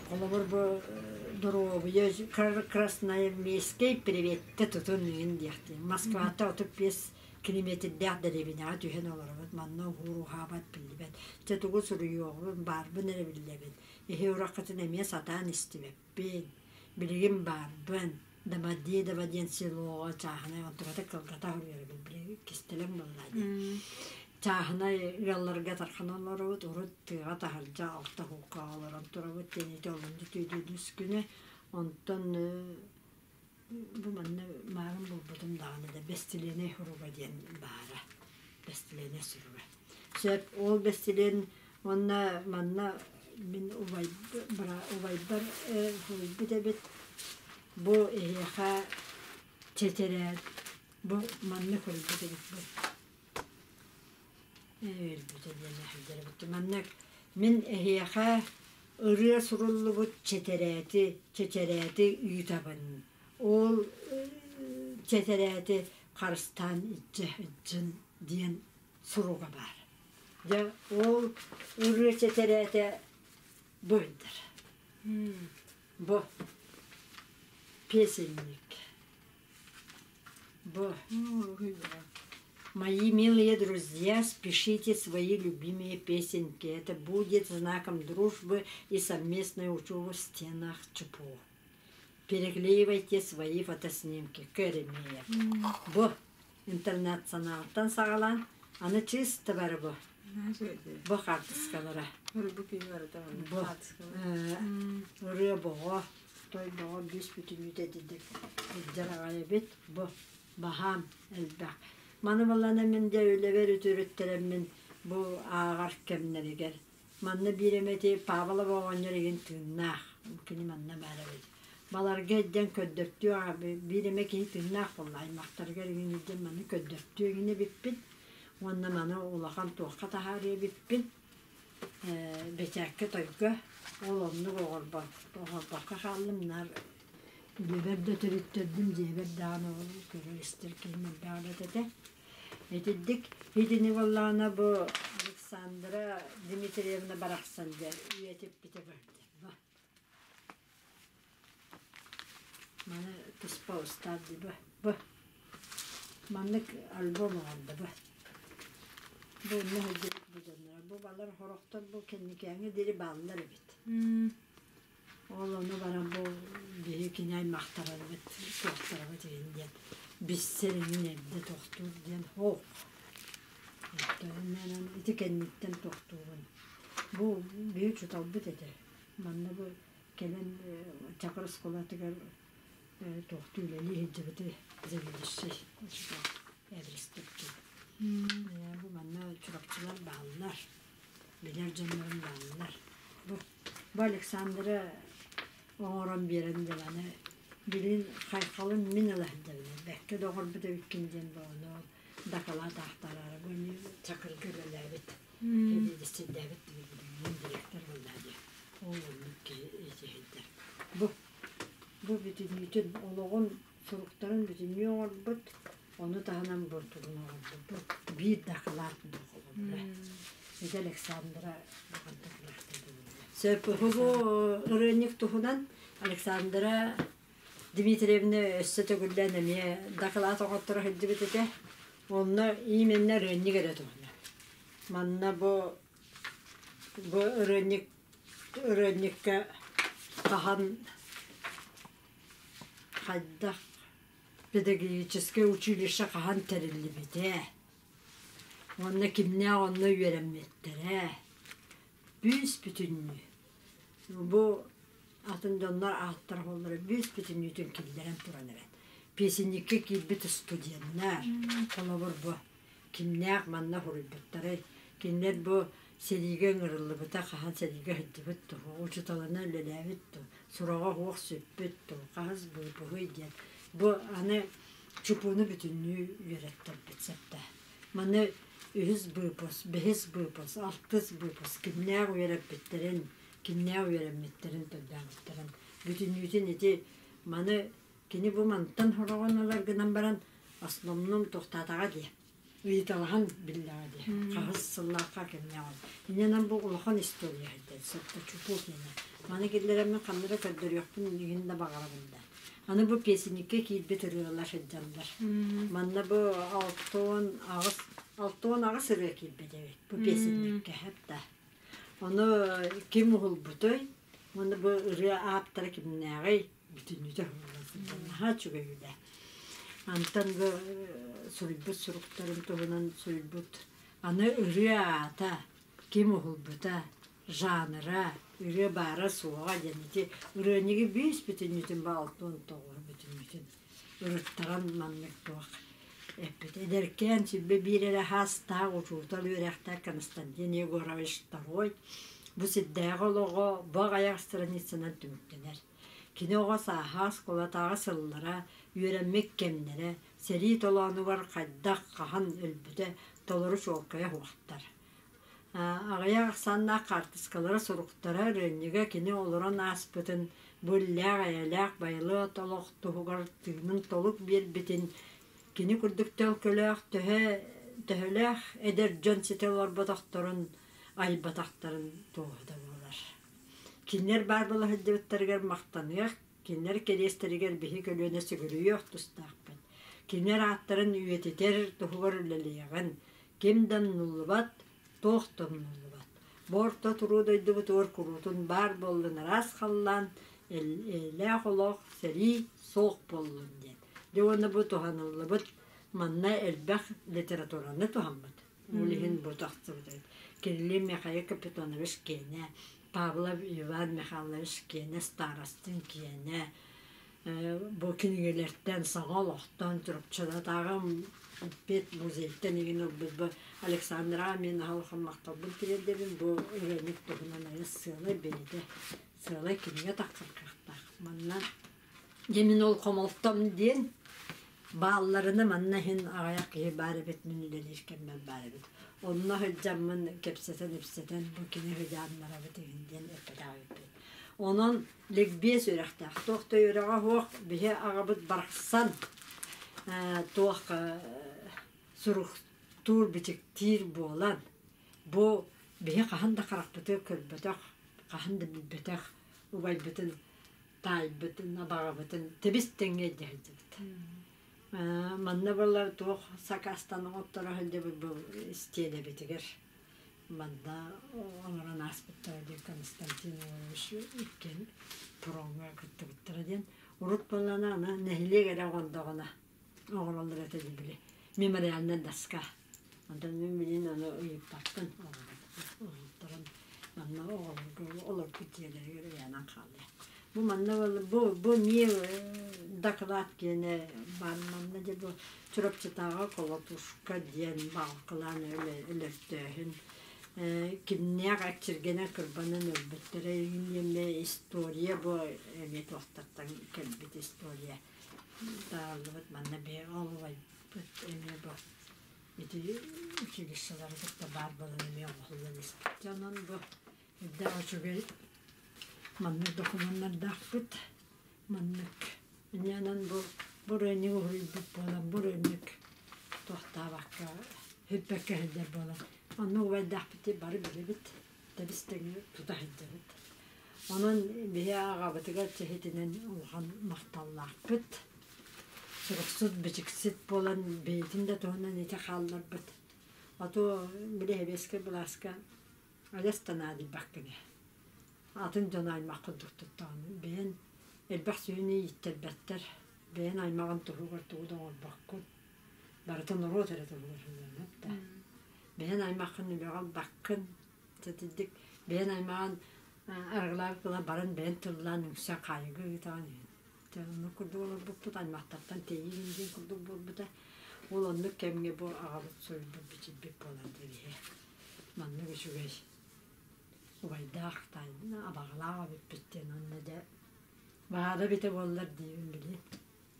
холобур бу доруобуйа Красноармейскай приветтэ тутун иһин диэхтиин. Москвата 35 километрдээх дэриэбинэҕэ түһэн олоробут. Манна уһуур-уһаабат биллибэт. Чэ тугу суруйуоҕун баарбын эрэ биллэбин. Эһи ураккытын эмиэ сатаан истибэппин. Билигин баарбын. Домодедово диэн селоҕа чааһынай онтуката кылгата суруйарбын билигин кистэлэҥ буолла дии. Чааһынай ыалларга тарханан олоробут. Урут тыаҕа таһырдьа алта кууккаҕа олорон турабыт. Тиэнити олунньу түөдүн күнэ. Онтон бу манна маарын булбутум даҕаны да бэстилиэнэй суруга диэн баара. Бэстилиэнэй суруга. Сөп, ол бэстилиэн уонна манна мин убайбар суруйбут эбит. Бу эһиэхэ чэчэрээт бу манна көрбүт эбит бу. Өлбүтэ диэн эһэлдэр эбит. Манна мин эһиэхэ ырыа суруллубут чэтэрээти чэчэрээти ыытабын. Ол чэтэрээти харыстаан илдьэ сылдьын диэн суруга баар. Дьэ ол ырыа чэтэрээтэ бу ыйдар. Бу песенник. Бу. Мои милые друзья, спешите свои любимые песенки. Это будет знаком дружбы и совместной учебы в стенах ЧПУ. Переклеивайте свои фотоснимки. Кэримиэ. Бу интернационалтан саҕалаан аны чисто бары бу. Бу хаартыскалара. Бу ырыа боҕо, той боҕо бүүс бүтүннүүтэ итинник илдьэр аҕай эбит. Бу баһаам элбэх. Маны балана мин дьэ үлэбэр үтүрүттэрэммин бу ааҕар кэмнэригэр. Манна биир эмэти Павлов оҕонньор игин тыыннаах. Кини манна баар эбит. Баларга илдьэн көрдөртүө биир эмэ киһи тыыннаах буолла аймахтарыгар игин илдьэн маны көрдөртүө игин эбиппин. Уонна маны улахан туохха таһаарыа эбиппин. Бэчээккэ тойго ол оннук оҕорбокко хааллым наар үлэбэр да төрүттэрдим дьиэбэр даҕаны ол көрөр-истэр киһим элбэх эбит этэ. Итирдик итини буоллаҕына бу Александра Дмитриевна барахсан дьэ үйэтиппитэ бу. Маны туспа устаар дии бу. Бу. Маннык альбом оҥордо бу. Бу онно сылдьыбыт бу дьонноро. Бу балар сорохтор бу кэнникээҥҥэ диэри бааллар эбит. Ол ону баран бу биһи кини аймахтарабыт, суохтарабыт иһин диэн биссэр иҥин эрдэ тохтуур диэн һоох. Оттон ити кэнниттэн тохтуубун. Бу биһи учууталбыт этэ. Манна бу кэлэн Чакыр оскуолатыгар туохтуу үлэлии сылдьыбыты заведующий учуутал Эверстов диэн. Бу манна Чурапчылар бааллар, билэр дьоннорум бааллар. Бу, бу Александра оҥорон биэрэн дьаланы билин хайхалын мин ыла сылдьабын. Бэккэ да оҥорбут эбиккин диэн бу ону дакылаат аахтараары бу эмиэ Чакырга үлэлээбит Сэбиэдиссэйдээбит дириэктэр буолла дии. Ол оннук киһи итиһийдэр. Бу бу бүтүннүүтүн олоҕун суруктарын бүтүннүү оҥорбут, ону таһынан бурдугун оҥорбут. Бу биир дакылаат холобура. Ити Александра Сөп бу ырыанньык туһунан Александра Дмитриевна өссө төгүллээн эмиэ дакылаат оҥотторо сылдьыбыт этэ. Онно именно ырыанньык эрэ туһунан. Манна бу бу ырыанньык ырыанньыкка хаһан хайдах педагогическай училище хаһан тэриллибитэ уонна кимнээх онно үөрэммиттэрэ бүүс бүтүннүү бу атын дьоннор ааттара буоллара бүүс бүтүннүүтүн киллэрэн туран эбит. Песенниккэ киирбит студеннар, холобур бу кимнээх манна суруйбуттарай, кинилэр бу сэриигэ ыҥырыллыбыта хаһан сэриигэ сылдьыбыт дуо, учууталынан үлэлээбит дуо, сураҕа суох сүппүт дуо, хаһыс быыпыһый диэн. Бу аны чупууну бүтүннүү үөрэттэрбит сөптөөх. Маны үһүс быыпыс, бэһис быыпыс, алтыс быыпыс кимнээх үөрэппиттэрин, кимнээх үөрэммиттэрин, төрдөөбүттэрин бүтүннүүтүн ити маны кини бу мантан сороҕун ылар гынан баран основном туохтаатаҕа дии ыйыталаһан биллэҕэ дии хаһыс сыллаахха кэмнээх иннинэн бу улахан история диэн сөптө чупуу киэнэ маны киллэрэммин ханна да көрдөрүөхпүн игин да баҕарабын да аны бу песенниккэ киирбит ырыалар сылдьаллар манна бу 68 68 ырыа киирбит эбит бу песенниккэ да Ону ким уһулбутой уонна бу ырыа ааптара кимнээҕий бүтүннүүтэ уһуллан сылдьар наһаа үчүгэй үлэ. Антон бу суруйбут суруктарын туһунан суруйбут аны ырыа аата, ким уһулбута, жанра, ырыа баара-суоҕа диэн ити ырыанньыгы бүүс бүтүннүүтүн бу 69 бүтүннүүтүн ырыттаран маннык туох эппит. Эдэркээн сүлбэ биир эрэ хаастаах учуутал үөрэхтээх Константин Егорович Второй бу сирдээҕи олоҕо бу аҕыйах страницанан түмүктэнэр. Кини оҕо сааһа, оскуолатааҕы сыллара, үөрэммит кэмнэрэ, сэрии толоонугар хайдах, хаһан өлбүтэ толору чуолкайа суохтар. Аҕыйах ахсааннаах хаартыскалара, суруктара, ырыанньыга кини олорон ааспытын, бу иллээх-эйэлээх байылыат олох туһугар тыынын толук биэрбитин, кини курдук төлкөлөөх төһө төһөлөөх эдэр дьон ситэ олорботохторун, айбатахтарын туоһута буолар. Кинилэр баар буола сылдьыбыттарыгар махтаныах, кинилэр кэриэстэригэр биһи көлүөнэ сүгүрүйүөх тустаахпыт. Кинилэр ааттарын үйэтитэр туһугар үлэлиэҕин. Ким да умнуллубат, туох да умнуллубат. Бу орто туруу дойдубутугар куруутун баар буоллун араас халлаан, эйэлээх олох, сэрии суох буоллун диэн. Дьэ уонна бу туһаныллыбыт манна элбэх литератураны туһаммыт. Ол иһин бу тахсыбыт эбит. Кирилл Михаил Капитонович киэнэ, Павлов Иван Михайлович киэнэ, Старостин киэнэ, бу кинигэлэртэн саҥа олохтон Чурапчылатааҕы пед музейтан игин ылбыт бу Александра мин аһылхан махталбын тириэрдэбин бу ырыанньык туһунан айыс сыалай бэйэтэ сыалай кинигэ тахсар кыахтаах манна дьэ мин ол хомолтом диэн баалларына манна иһин аҕыйах киһи баар эбит мин үлэлиир кэммэр баар эбит онно сылдьаммын кэпсэтэн-ипсэтэн бу кини сыдьааннарабыт игин диэн эппэтэх эбиппин онон Ликбез үөрэхтээх. Туох да үөрэҕэ суох биһи аҕабыт барахсан туох суруктуур-бичиктиир буолан бу биһи хаһан да харахпытыгар көрбөтөх, хаһан да билбэтэх убайбытын, таайбытын, абаҕабытын тэбис-тэҥҥэ илдьэ сылдьыбыт. Манна буоллар туох сакаастан оҥотторо сылдьыбыт бу истиэнэбитигэр Манна оҥорон ааспыттара диэн Константин Иванович иккиэн паромҥа кыттыбыттара диэн. Урут буоллаҕына аны нэһилиэк эрэ оҥордоҕуна оҥороллор этэ дии били мемориальнай доска. Онтон мин билигин ону ыйыппаппын оҕолорун манна оҕолорго олорбут дьиэлэригэр ыйанан хаалла. Бу манна бу бу эмиэ доклад киэнэ баар манна дьэ бу Чурапчытааҕы Колотушка диэн баалкылаан өлөртөөһүн кимнээх экчиргэнэ кырбанан өлбүттэрэ эмиэ история бу эмиэ туохтартан кэлбит история тааллыбыт манна бэйэ олуйбут эмиэ бу ити училищелары кытта баар буолан эмиэ оҥоһуллан испит онон бу үрдээх үчүгэй маннык докумуоннардаахпыт Маннык инньэнэн бу бу ырыанньык уһуйбут буолан бу ырыанньык туохтаабакка сүппэккэ сылдьар буолан онно убайдаахпыт бары билэбит тэбис-тэҥҥэ тута сылдьабыт. Онон биһи аҕабытыгар чэһитинэн улахан махталлаахпыт. Суруксут, бичиксит буолан бэйэтин да туһунан ити хаалларбыт. А то били сэбиэскэй былааска адьас да наадыйбаккын ээ. Атын дьон аймах курдук туттаҕын. Бэйэн элбэх сүөһүнү ииттэрбэттэр. Бэйэн аймаҕын туһугар тугу да оҥорбоккун. Барыта норуот эрэ туһугар сылдьаҕын да. Бэйэн аймаххын үлэҕэ ылбаккын. Итинник бэйэн аймаҕын арыгылаабыт буолан баран бэйэн тыллаан үҥсэн хаайыыга ыытаҕын. Оннук курдук олорбуппут аймахтартан тэйиин диэн курдук буолбута. Ол оннук кэмҥэ бу аҕабыт суруйбут бичирбит буолан дии Маннык үчүгэй убайдаах абаҕалаах эбиппит диэн уонна дьэ баара эбитэ буоллар диибин били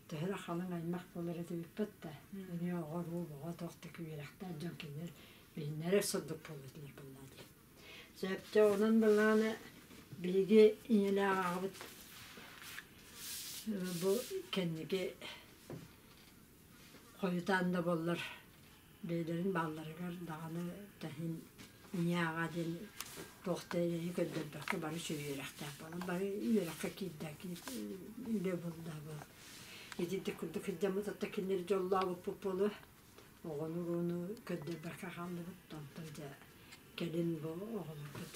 төһө да халыҥ аймах буолар этибиппит да эмиэ оҕо-уруу оҕо туох да үөрэхтээх дьон кинилэр билиннэрэр сырдык буолбутулар буоллаа дии. Сөптө онон былааны биһиги ийэлээх аҕабыт бу кэнники хойутаан да буоллар бэйэлэрин баалларыгар даҕаны таһын ийэ-аҕа диэн туох да эрэйи көрдөрбөккө бары үчүгэй үөрэхтээх буолан бары үөрэххэ киирдэ үлэ булла буол итинтик курдук сылдьаммыт оттон кинилэри дьоллообуппут буолуо оҕону-урууну көрдөрбөккө хааллыбыт онтон дьэ кэлин бу оҕолорбут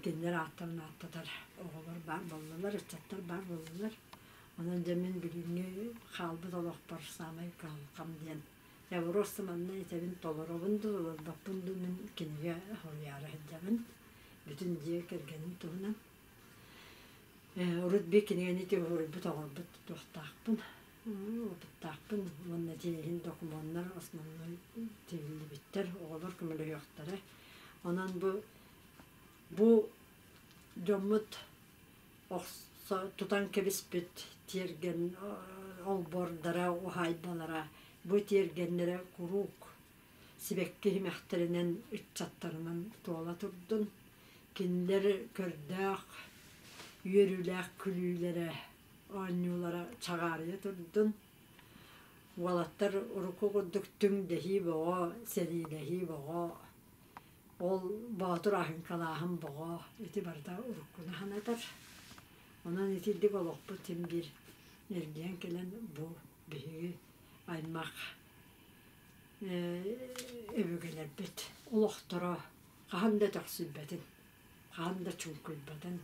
кинилэр ааттарын ааттатар оҕолор баар буоллулар ыччаттар баар буоллулар онон дьэ мин билиҥҥи хаалбыт олохпор саамай кыһалҕам диэн я просто манна этэбин толоробун да толорбоппун да мин кинигэ суруйаары сылдьабын бүтүн дьиэ кэргэним туһунан урут биир кинигэни суруйбут оҥорбут туохтаахпын опыттаахпын уонна дьиэ докумуоннар основной тиһиллибиттэр оҕолор көмөлөһүөхтэрэ онон бу бу дьоммут охсо тутан кэбиспит тиэргэн олбуордара, уһаайбалара бу тиэргэннэрэ куруук сибэкки симэхтэринэн ыччаттарынан туола турдун. Кинилэр көрдөөх, үөрүүлээх күлүүлэрэ, оонньуулара чаҕаарыйа турдун. Уолаттар урукку курдук түҥ дэһии боҕо, сэриилэһии боҕо Ол боотур аһыҥкалааһын боҕо ити барыта уруккуну санатар. Онон итирдик олохпут син биир эргийэн кэлэн бу биһиги аймах өбүгэлэрбит олохторо хаһан да өтөхсүйбэтин, хаһан да чуҥкуйбатын,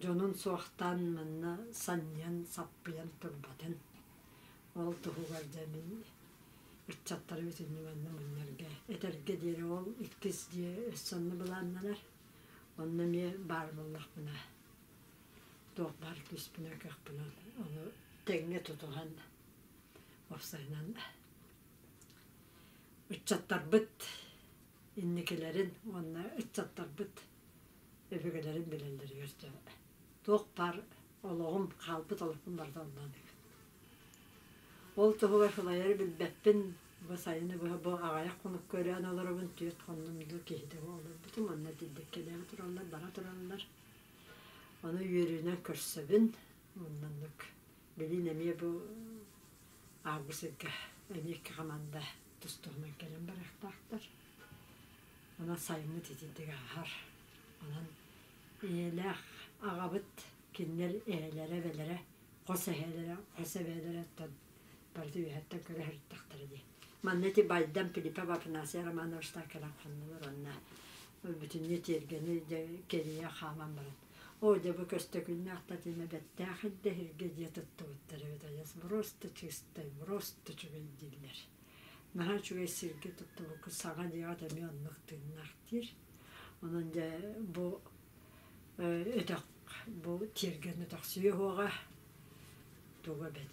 дьонун суохтаан манна санньыйан, саппыйан турбатын. Ол туһугар дьэ мин ыччаттары бүтүннүү манна мунньарга этэргэ диэри ол иккис дьиэ өссө онно былааннанар. Онно эмиэ баар буоллахпына туох баар күүспүнэн кыахпынан ону тэҥҥэ тутуһан уопсайынан ыччаттарбыт инникилэрин уонна ыччаттарбыт өбүгэлэрин билэллэригэр туох баар олоҕум хаалбыт олохпун барыта оннук. Ол туһугар сылайары билбэппин, бу сайыны быһа бу аҕыйах хонукка өрөөн олоробун, түөрт хоннум дуу киһитэ олорбутум, онно тиийбэккэлээх тураллар, бара тураллар. Ону үөрүүнэн көрсөбүн, оннук билин эмиэ бу август ыйга эмиэ икки хамаанда тус-туһунан кэлэн барыахтаахтар. Онон сайыммыт итинник ааһар. Онон ийэлээх аҕабыт кинилэр эһэлэрэ, эбэлэрэ хос эһээлэрэ, хос эбээлэрэ оттон барыта үөһэттэн көрө сырыттахтара дии. Манна ити Байдам Пилипов Афанасий Романовичтаах кэлэн хоннулар уонна бүтүннүү тиэргэни дьэ кэрийэ хааман баран оо дьэ бу көстөкүннээх татыма бэттээх ирдэһиргэ дьиэ туттубуттар эбит айас просто чистай просто үчүгэй дииллэр. Наһаа үчүгэй сиргэ туттубуккут саҥа дьиэҕит эмиэ оннук тыыннаах диир. Онон дьэ бу өтөх бу тиэргэн өтөхсүйэ уоҕа туга бэт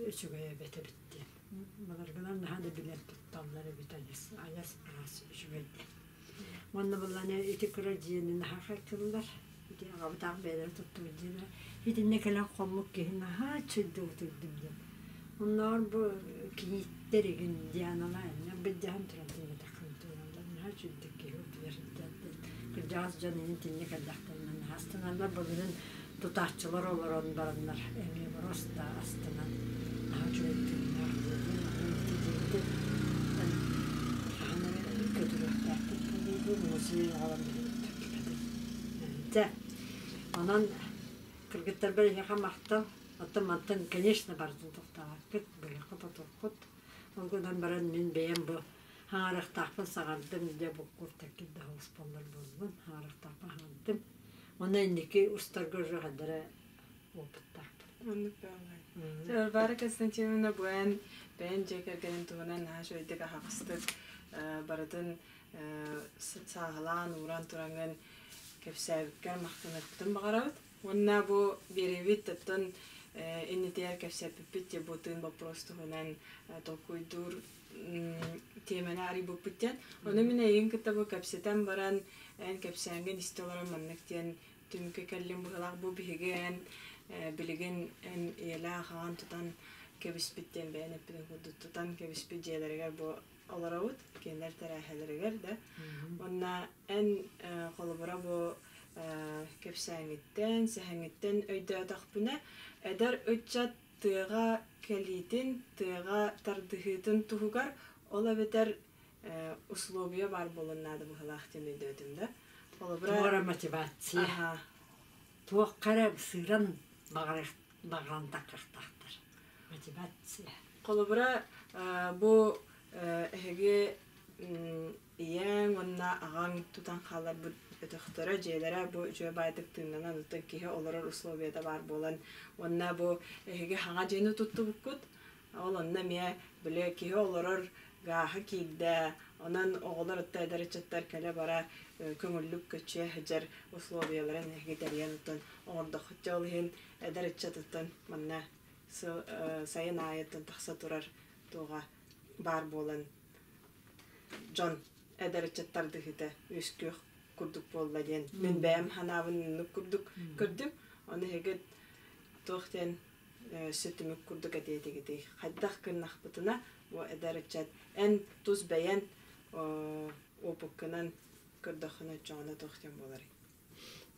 үчүгэй эбит эбит диэн былыргылар наһаа да билэн тутталлар эбит айас айас араас үчүгэй диэн уонна быллана ити кыра дьиэни наһаа хайкыллар ити аҕабытаах бэйэлэрэ туттубут дьиэлэрэ итиннэ кэлэн хоммут киһи наһаа чөйдө утуйдум диэн оннооҕор бу кийииттэр игин Дианалаа иннэ былдьаһан туран тиийбэтэххин туураллар наһаа үчүгэй киһи утуйар диэн кырдьаҕас дьон иһин итинник элбэхтэринэн астыналлар былырыын тутааччылар олорон бараннар эмиэ боруоста астынан наһаа үчүгэй тыыннаах диэтим онон ити диэбитим хаһан эрэ көтүрүөхтээхпит буолуо музей оҕолор дьэ онон кыргыттарбар эһиэхэ махтал оттон мантан конечно барытын тохтообоккут быһыаххыт-отуоххут ол гынан баран мин бэйэм бу Хаҥарахтаахпын саҥардым, дьэ буккуртаккын да оҕуспаллар буоллун, хаҥарахтаахпын хаҥардым. Уонна инники устарга уже ханна опыттаахпын. Оннук баҕалай. Варвара Константиновна бу эн бэйэн дьиэ кэргэнин туһунан наһаа үчүгэйдик аһаҕастык барытын сааһылаан, ууран тураҥҥын кэпсээбиккэр махтаныахпытын баҕарабыт. Уонна бу биэрэбит оттон иннитигэр кэпсэппиппит дьэ бу тыын боппуруос туһунан толкуйдуур тиэмэни арыйбыппыт диэн. Ону мин эйигин кытта бу кэпсэтэн баран, эн кэпсээҥҥин истэ олорон маннык диэн түмүккэ кэллим быһыылаах. Бу биһиги эн билигин эн ийэлээх аҕан тутан кэбиспит диэн бэйэн эппитин курдук тутан кэбиспит дьиэлэригэр бу олоробут, кинилэр тэрээһэлэригэр да. Уонна эн холобура бу кэпсээҥҥиттэн, сэһэҥҥиттэн өйдөөтөхпүнэ, эдэр ыччат тыаҕа кэлиитин, тыаҕа тардыһыытын туһугар ол эбэтэр условия баар буолуон наада быһыылаах диэн өйдөөтүм да. Холобура Туора мотивация. Туохха эрэ сыыран баҕаран таххахтаахтар. Мотивация. Холобура бу эһиги Ийэҥ уонна аҕаҥ тутан хаалларбыт өтөхтөрө, дьиэлэрэ бу үчүгэй баайдык тыыннанан, оттон киһи олорор условиета баар буолан уонна бу эһиги хаҥа дьиэни туттубуккут. Ол онно эмиэ били киһи олорор гааһа киирдэ, онон оҕолор отто эдэр ыччаттар кэлэ-бара көҥүллүк көччүйэ сылдьар условияларын эһиги тэрийэн оттон оҥордоххут. Дьэ ол иһин эдэр ыччат оттон манна сайын аайыттан тахса турар туоҕа баар буолан дьон эдэр ыччат тардыһыыта үөскүөх курдук буолла диэн мин бэйэм санаабын оннук курдук көрдүм. Ону эһиги туох диэн өссө түмүк курдук этиэ этигитий? Хайдах гыннахпытына бу эдэр ыччат эн тус бэйэн опыккынан көрдөххүнэ оччоҕуна туох диэн буоларый?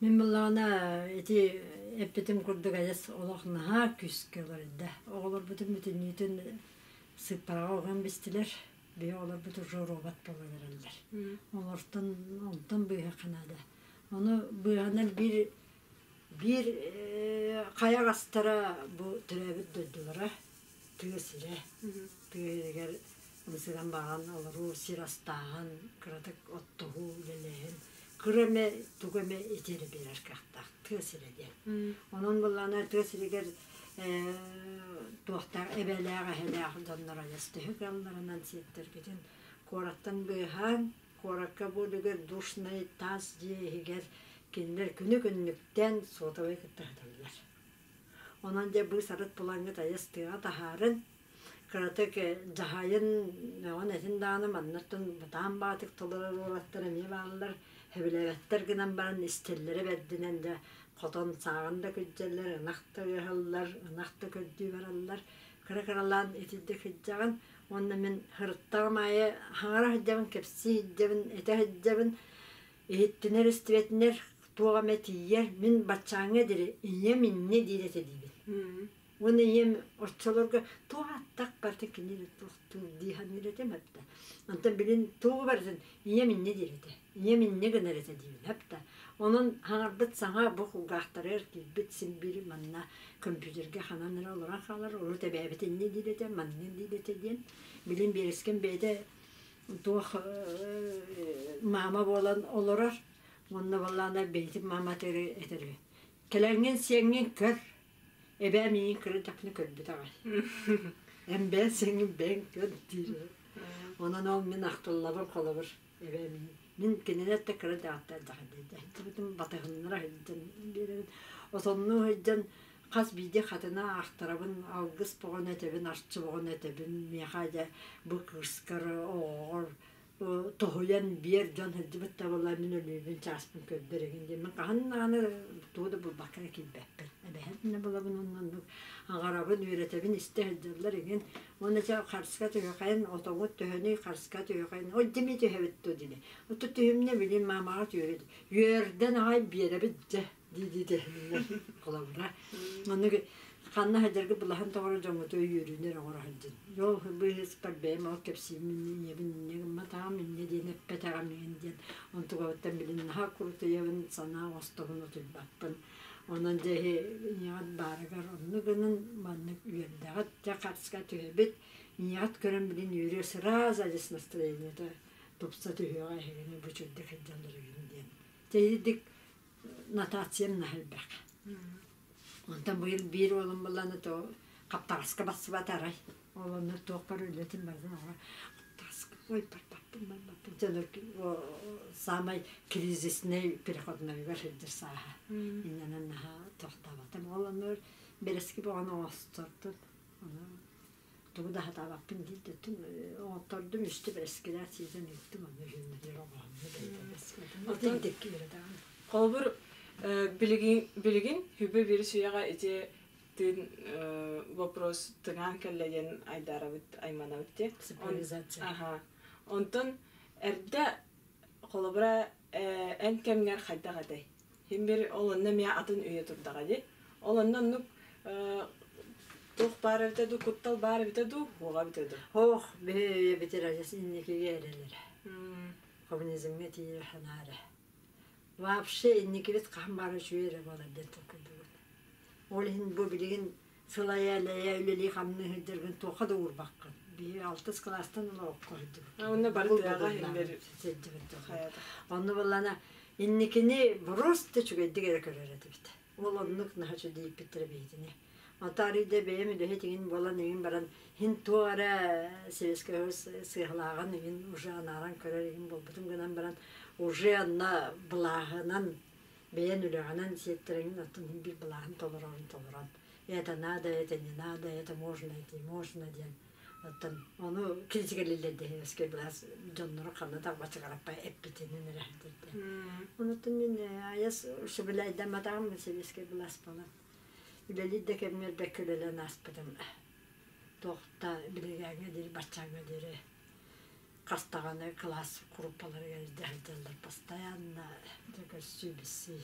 Мин буоллаҕына ити эппитим курдук адьас олох наһаа күүскэ уларыйда. Оҕолорбутун бүтүннүүтүн сыыппараҕа уган бистилэр. Биһи оҕолорбут уже робот буолан эрэллэр. Олортон онтон быыһыахха наада. Ону быыһанар биир биир хайаҕастара бу төрөөбүт дойдулара. Тыа сирэ. Тыа сиригэр ымсыыран баран олоруу, сир астааһын, кыратык оттоһуу, үлэлээһин, кыра эмэ тугу эмэ итиэрэ биэрэр кыахтаах тыа сирэ диэн. Онон буоллаҕына тыа сиригэр туохтаах эбэлээх, эһэлээх дьоннор адьас төһө кыалларынан сиэттэргитин куораттан быыһаан, куоракка бу үлүгэр душнай таас дьиэ иһигэр кинилэр күнү-күннүктэн суотабай кытта сыталлар. Онон дьэ быыс-арыт булаҥҥыт айас тыаҕа таһаарын, кыратык дьаһайын, мөҕөн этин даҕаны маннаттан бытаан баатык толорор уолаттар эмиэ бааллар, сөбүлээбэттэр гынан баран истэллэрэ бэрдинэн дьэ хотон сааҕын да күрдьэллэр, ынах да ыаһаллар, ынах да көрдүү бараллар. Кыра-кыралаан итирдик сылдьаҕын уонна мин сырыттаҕым аайы хаҥара сылдьабын, кэпсии сылдьабын, этэ сылдьабын. Иһиттинэр, истибэтинэр туох эмэ тиийэр, мин баччааҥҥа диэри ийэм инньэ диир этэ диибин. Уонна ийэм оччолорго туох аттах барыта кини эрэ туохтуур дии саныыр этим этэ. Онтон билин тугу барытын ийэм инньэ диир этэ, ийэм инньэ гынар этэ диибин эптэ. Онон хаҥарбыт саҥа бу кулгаахтарыгар киирбит син биир манна компьютерга ханан эрэ олорон хаалар, урут эбээбит инньэ диир этэ, манна диир этэ диэн. Билин Биэрискэм бэйэтэ туох маама буолан олорор уонна буоллаҕына бэйэтин мааматыгар этэр үһү кэлэҥҥин сиэҥҥин көр эбээ миигин кырын көрбүт аҕай эн бэйэн сиэҥҥин бэйэҥ көр диир онон ол мин ахтыллабын холобур эбээ миигин мин кинилэр да кыра даҕаттар даҕа батыһыннара сылдьан биэрэбин отоннуу сылдьан Хас биирдии хатына аахтарабын, алгыс боҕон этэбин, арчы боҕон этэбин, миэхэ дьэ бу кыыскар, оҕоҕор тоһуйан биэр дьон сылдьыбыт да буоллар мин өлүүбүн, чааспын көрдөр игин диэн мин хаһан даҕаны тугу да булбакка эрэ киирбэппин. Эбэһээтинэ булабын уонна оннук аҕарабын, үөрэтэбин, истэ сылдьаллар игин. Уонна чэ харска түһэхэйин, отоҥут төһөнүй, харска түһэхэйин, ол дьэ түһэбит дуо дине. Оту түһүмнэ билин маамаҕа түһэбит. Үөрдэн аҕай биэрэбит дьэ. Дии-дии тэһиннэр холобура. Оннук ханна сылдьаргыт былаһын тоҕоро дьоҥҥуту үөрүүнэр оҥоро сылдьын. Ол быыһыспар бэйэм ол кэпсиибин ийэбин инньэ гымматаҕым, инньэ диэн эппэтэҕим игин диэн онтугабыттан билин наһаа курутуйабын, санаа оҥостобун утуйбаппын. Онон дьэ иһи ийэҕит баарыгар оннук гынан маннык үөрдэҕит, дьэ харска түһэбит, ийэҕит көрөн билин үөрүө сразу адьас настроениета тупса түһүөҕэ эһигини бу чурдик сылдьаллар игин диэн. Тэйдик нотациям наһаа элбэх. Онтон быйыл биир уолум булланы то хаптаҕаска барсыбат арай. Ол онно туох бар үлэтин барытын оҕо хаптаҕаска ой барбаппын барбаппын дьон самай кризисный переходнойугар сылдьар сааһа. Иннэнэн наһаа тохтообатым. Ол оннугар бэрэски боҕону оҥостордум. Ону тугу да сатаабаппын диир да оҥоттордум үстэ бэрэскилээх сиэтэн ыыттым онно үһүннэригэр оҥоһунну Оттон холобур билигин билигин хүбэ биир сүүйэҕэ ити тыын вопрос тыҥаан кэллэ диэн айдаарабыт айманабыт дии Цифровизация. Аха. Онтон эрдэ холобура эн кэмҥэр хайдах этэй? Хим бир ол онно эмиэ атын үйэ турдаҕа дии. Ол онно оннук туох баар эбитэ дуу, куттал баар эбитэ дуу, уоҕа эбитэ дуу? Ох, биһи үйэбитир адьас инникигэ эрэлэрэ. Коммунизмҥа тиийэр санаа эрэ. Вообще инникибит хаһан баара үчүгэй эрэ буолар диэн толкуйдуубут. Ол иһин бу билигин сылайа-элэйэ үлэлии-хамныы сылдьаргын туохха да уурбаккын. Биһи алтыс кылаастан ыла окко сылдьыбыт. Онно бары тыаҕа иһиллэр сылдьыбыт. Онно буоллаана инникини просто үчүгэйдик эрэ көрөр этибит. Ол оннук наһаа үчүгэйдик биһитини. Ата арыйда бэйэм үлэһит иҥин буолан иҥин баран иһин туох эрэ Советскай сыыһалааҕын иҥин уже анааран көрөр иҥин буолбутум гынан баран уже анна былааһынан бэйэн үлэҕинэн сиэттэрэҥин оттон иһин биир былааһын толорорун толорон это надо, это не надо, это можно, это не можно диэн оттон ону критикалииллэр дэһиэскэй былаас дьоннору ханна да бачыгараппа эппитинэн эрэ сылдьар. Онуттан мин айас сөбүлэйдэммэтэҕим сэбиэскэй былаас буолан үлэлиир да кэмҥэ бэккэ үлэлээн ааспытым туохта билигээҥҥэ диэри баччааҥҥа диэри хас даҕаны кылаас куруппаларыгар илдьэ сылдьаллар постоянно дьэ көрсүү билсии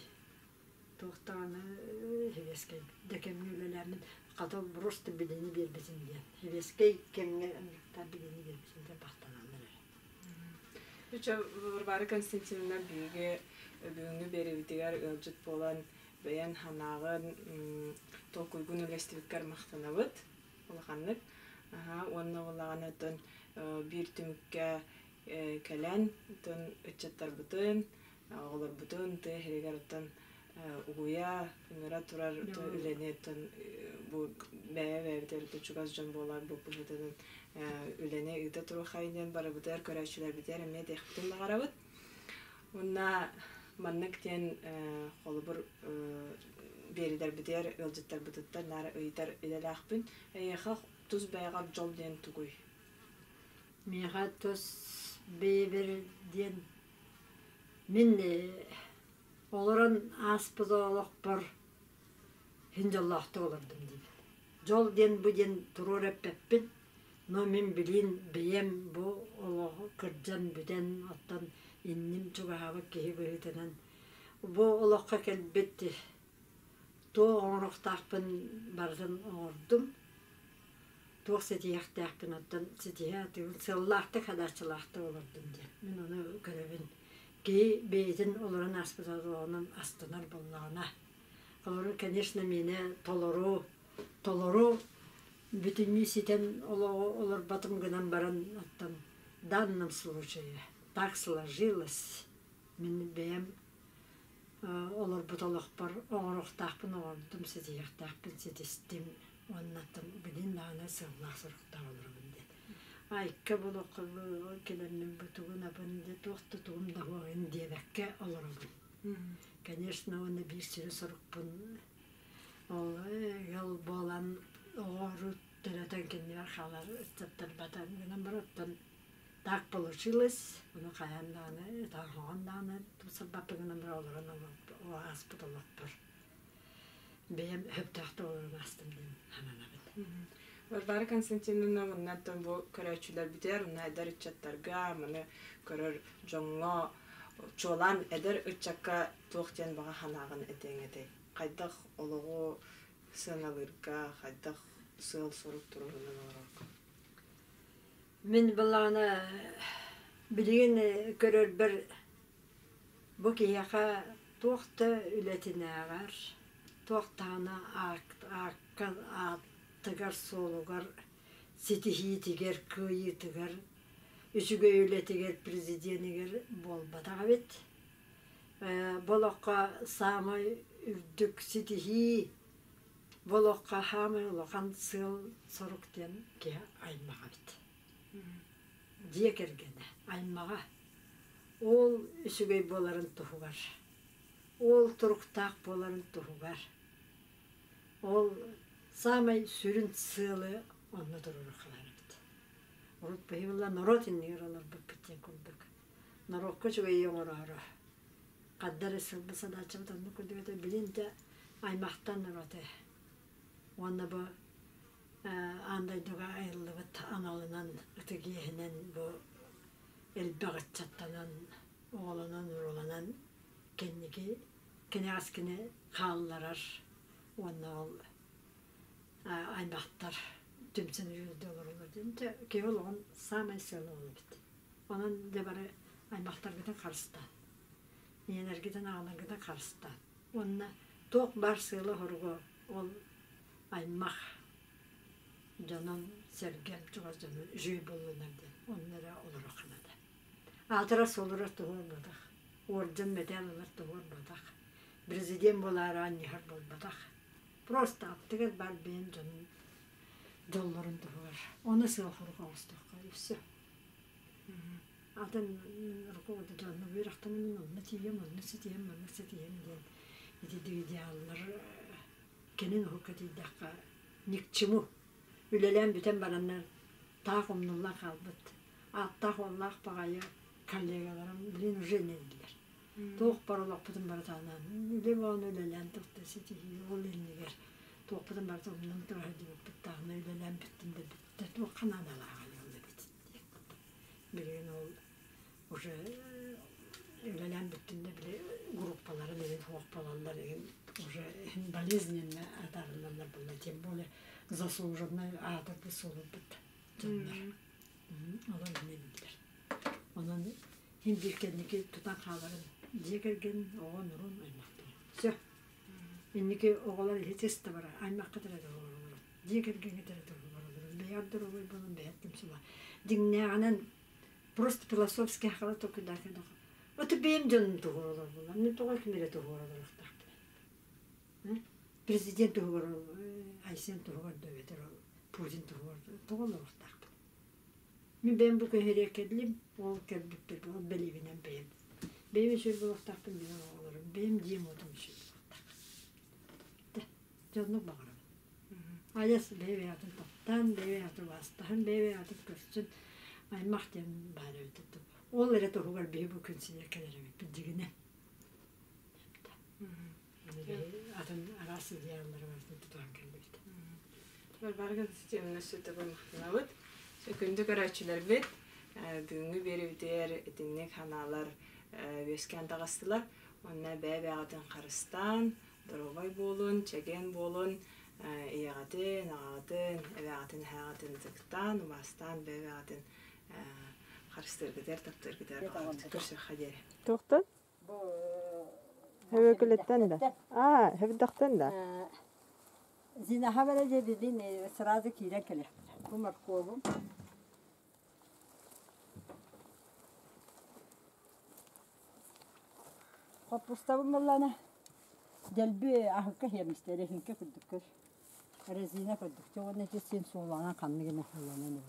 туох даҕаны сэбиэскэй да кэмҥэ үлэлээммин хата просто билиини биэрбитин диэн сэбиэскэй кэмҥэ билиини биэрбитин диэн махтаналлар эрэ. Үчө Варвара Константиновна биһиги бүгүҥҥү биэриибитигэр ыалдьыт буолан бэйэн санааҕын толкуйгун үллэстибиккэр махтанабыт улаханнык. Уонна буоллаҕына оттон биир түмүккэ кэлэн оттон ыччаттарбытын, оҕолорбутун тыа иһигэр оттон угуйа, ыҥыра турар үлэни оттон бу бэйэ-бэйэбитигэр чугас дьон буолар бу быһыытынан үлэни ыыта туруоххайын диэн барыбытыгар көрөөччүлэрбитигэр эмиэ этиэхпитин баҕарабыт. Уонна маннык диэн холобур биэрилэрбитигэр ыалдьыттарбытыттан наар ыйытар идэлээхпин. Эйиэхэ тус бэйэҕэр дьол диэн тугуй? Миэхэ тус бэйэбэр диэн мин олорон ааспыт олохпор иһин дьоллоохтук олордум диибин. Дьол диэн бу диэн туруор эппэппин, но мин билиин бэйэм бу олоҕу кырдьан бүтэн оттон инним чугаһаабыт киһи быһыытынан бу олоххо кэлбит туох оҥоруохтаахпын барытын оҥордум. Туох ситиһиэхтээхпин оттон ситиһэ сатыыбын, сыаллаахтык, хадааччылаахтык олордум диэн. Мин ону көрөбүн. Киһи бэйэтин олорон ааспыт олоҕунан астынар буоллаҕына, олору, конечно, миэнэ толору, толору бүтүннүү ситэн олоҕу олорботум гынан баран, оттон в данном случае так сложилось, мин бэйэм олорбут олохпор оҥоруохтаахпын оҥордум, ситиһиэхтээхпин ситистим уонна оттон билин даҕаны сыаллаах-соруктаах олоробун диэн. Айка болоххо кэлэммин бу тугун абын дии туох да тугум да суоҕун диэбэккэ олоробун. Конечно, уонна биир сүрүн сорукпун ол ыал буолан оҕо төрөтөн кэннибэр хаалар ыччаттарбатан гынан баран оттон так получилось, ону хайаан даҕаны ытаан даҕаны тупсарбаппын гынан баран олорон ааспыт олохпор бэйэм сөптөөхтүк олорон аастым диэн сананабын. Варвара Константиновна муннаттан бу көрөөччүлэрбитигэр уонна эдэр ыччаттарга маны көрөр дьоҥҥо чуолаан эдэр ыччакка туох диэн баҕа санааҕын этиэҥ этэй? Хайдах олоҕу сыаналыырга, хайдах сыал-сорук туруорунан олорорго? Мин былаана билигин көрөрбөр бу киһиэхэ туох да үлэтинээҕэр, туох даҕаны аакка ааттыгар-суолугар, ситиһиитигэр, кыайыытыгар, үчүгэй үлэтигэр, президенигэр буолбатах эбит. Бу олоххо саамай үрдүк ситиһии, бу олоххо саамай улахан сыал-сорук диэн киһи аймаҕа эбит. Дьиэ кэргэнэ, аймаҕа. Ол үчүгэй буоларын туһугар, ол туруктаах буоларын туһугар, ол саамай сүрүн сыалы онно туруорар эбит. Урут быһыылла норуот иннигэр олорбуппут диэн курдук. Норуокка үчүгэйи оҥороору. Ханна эрэ сылбы санааччыбыт оннук курдук этэ. Билин да аймахтан норуота. Уонна бу аан дойдуга айыллыбыт аналынан, ытык иэһинэн бу элбэх ыччаттанан, оҕолонон-урууланан кэнники кэнэҕэскини хаалларар уонна ол аймахтар түмсэн үөрдэ олороллор диэн киһи олоҕун саамай сыала ол эбит. Онон дьэ бары аймахтаргытын харыстаан, ийэлэргитин, аҕаларгытын харыстаан уонна туох баар сыала-соруга ол аймах дьонун сэргэм чугас дьонун үчүгэй буоллунар диэн онно эрэ олоруох наада. Аатырар суолурар туһуорбатах, уордьан мэтээл ылар туһуорбатах, президент буолаары анньыһар буолбатах. Просто аттыгар баар бэйэн дьонун дьоллорун туһугар. Ону сыал-сорук оҥостуохха и все. Атын руководитель дьонно үөрэхтэнэн онно тиийэм, онно ситиһэм, манна ситиһэм диэн ити идеаллар кэлин уһукка тиийдэххэ ни к чему. Үлэлээн бүтэн бараннар таах умнуллан хаалбыт. Ааттаах-уоллаах баҕайы коллегаларым блин уже не дииллэр. Туох бар олохпутун барытаанан үлэ буолан үлэлээн тухта ситиһии ол иннигэр туохпутун барыта умнан тура сылдьыбыппыт даҕаны үлэлээн бүттүм да бүттэ туохха наадалааҕый ол эбит диэн. Билигин ол уже үлэлээн бүттүм да били группаларын игин суох буолаллар игин уже болезненно атаарыллаллар буолла тем более заслуженный аатырбыт суолурбут дьоннор олор иннилэр онон иһин биир кэнники тутан хааларын дьиэ кэргэн оҕо нурун аймахтар все инники оҕолор иһитис да бара аймахха эрэ олоролорун дьиэ кэргэҥҥэ эрэ олоролорун. Бэйэр доруобай буолан бэйэр түмсүлэ. Дьиҥнээҕинэн просто философский хала токуйдаакын Ото бэйэм дьонум туһуоралар буолла. Мин тоҕо ким эрэ туһуораларыахтаахпын. Президент туһугар Айсен туһугар да эбэтэр Путин туһугар тоҕо олоруохтаахпын. Мин бэйэм бу көһөрүө кэллим, ол кэлбиппэр ол бэлиэбинэн бэйэм. Бэйэм үчүгэй буолуохтаахпын бэйэм оҕолорум, бэйэм дьиэм уотум үчүгэй буолуохтаах. Дьэ, оннук баҕарабын. Адьас бэйэ-бэйэҕитин таптаан, бэйэ-бэйэҕитин убаастаһан, бэйэ-бэйэҕитин көрсөн аймах диэн баар эбит Ол эрэ туһугар биһи бу күн сиригэр кэлэр эбиппит дьигинэ. Атын араас идеаллары барытын тутуһан кэллибит. Барбарга системҥа сүтэ махтанабыт. Күндү көрөөччүлэрбит, бүгүҥҥү биэриибитигэр итинник ханаалар үөскээн таҕыстылар. Уонна бэйэ-бэйэҕитин харыстаан, доруобай буолун, чэгиэн буолун, ийэҕитин, аҕаҕытын, эбээҕитин, эһээҕитин ытыктаан, убаастаан бэйэ-бэйэҕитин харыстыыргытыгар, таптыыргытыгар көрсүөххэ диэри. Туохтан? Һөбөкүлэттэн да? Аа, һөбүдэхтэн да? Зинаха бара дьэбибин сразу киирэн кэлэхтэр. Бу моркуобум. Хоппустабын буоллаана дэлби аһыкка иһиэмистэр эһиҥкэ курдук көр. Резина курдук. Чэ уонна ити син сууланан ханнык гына сууланан ылла.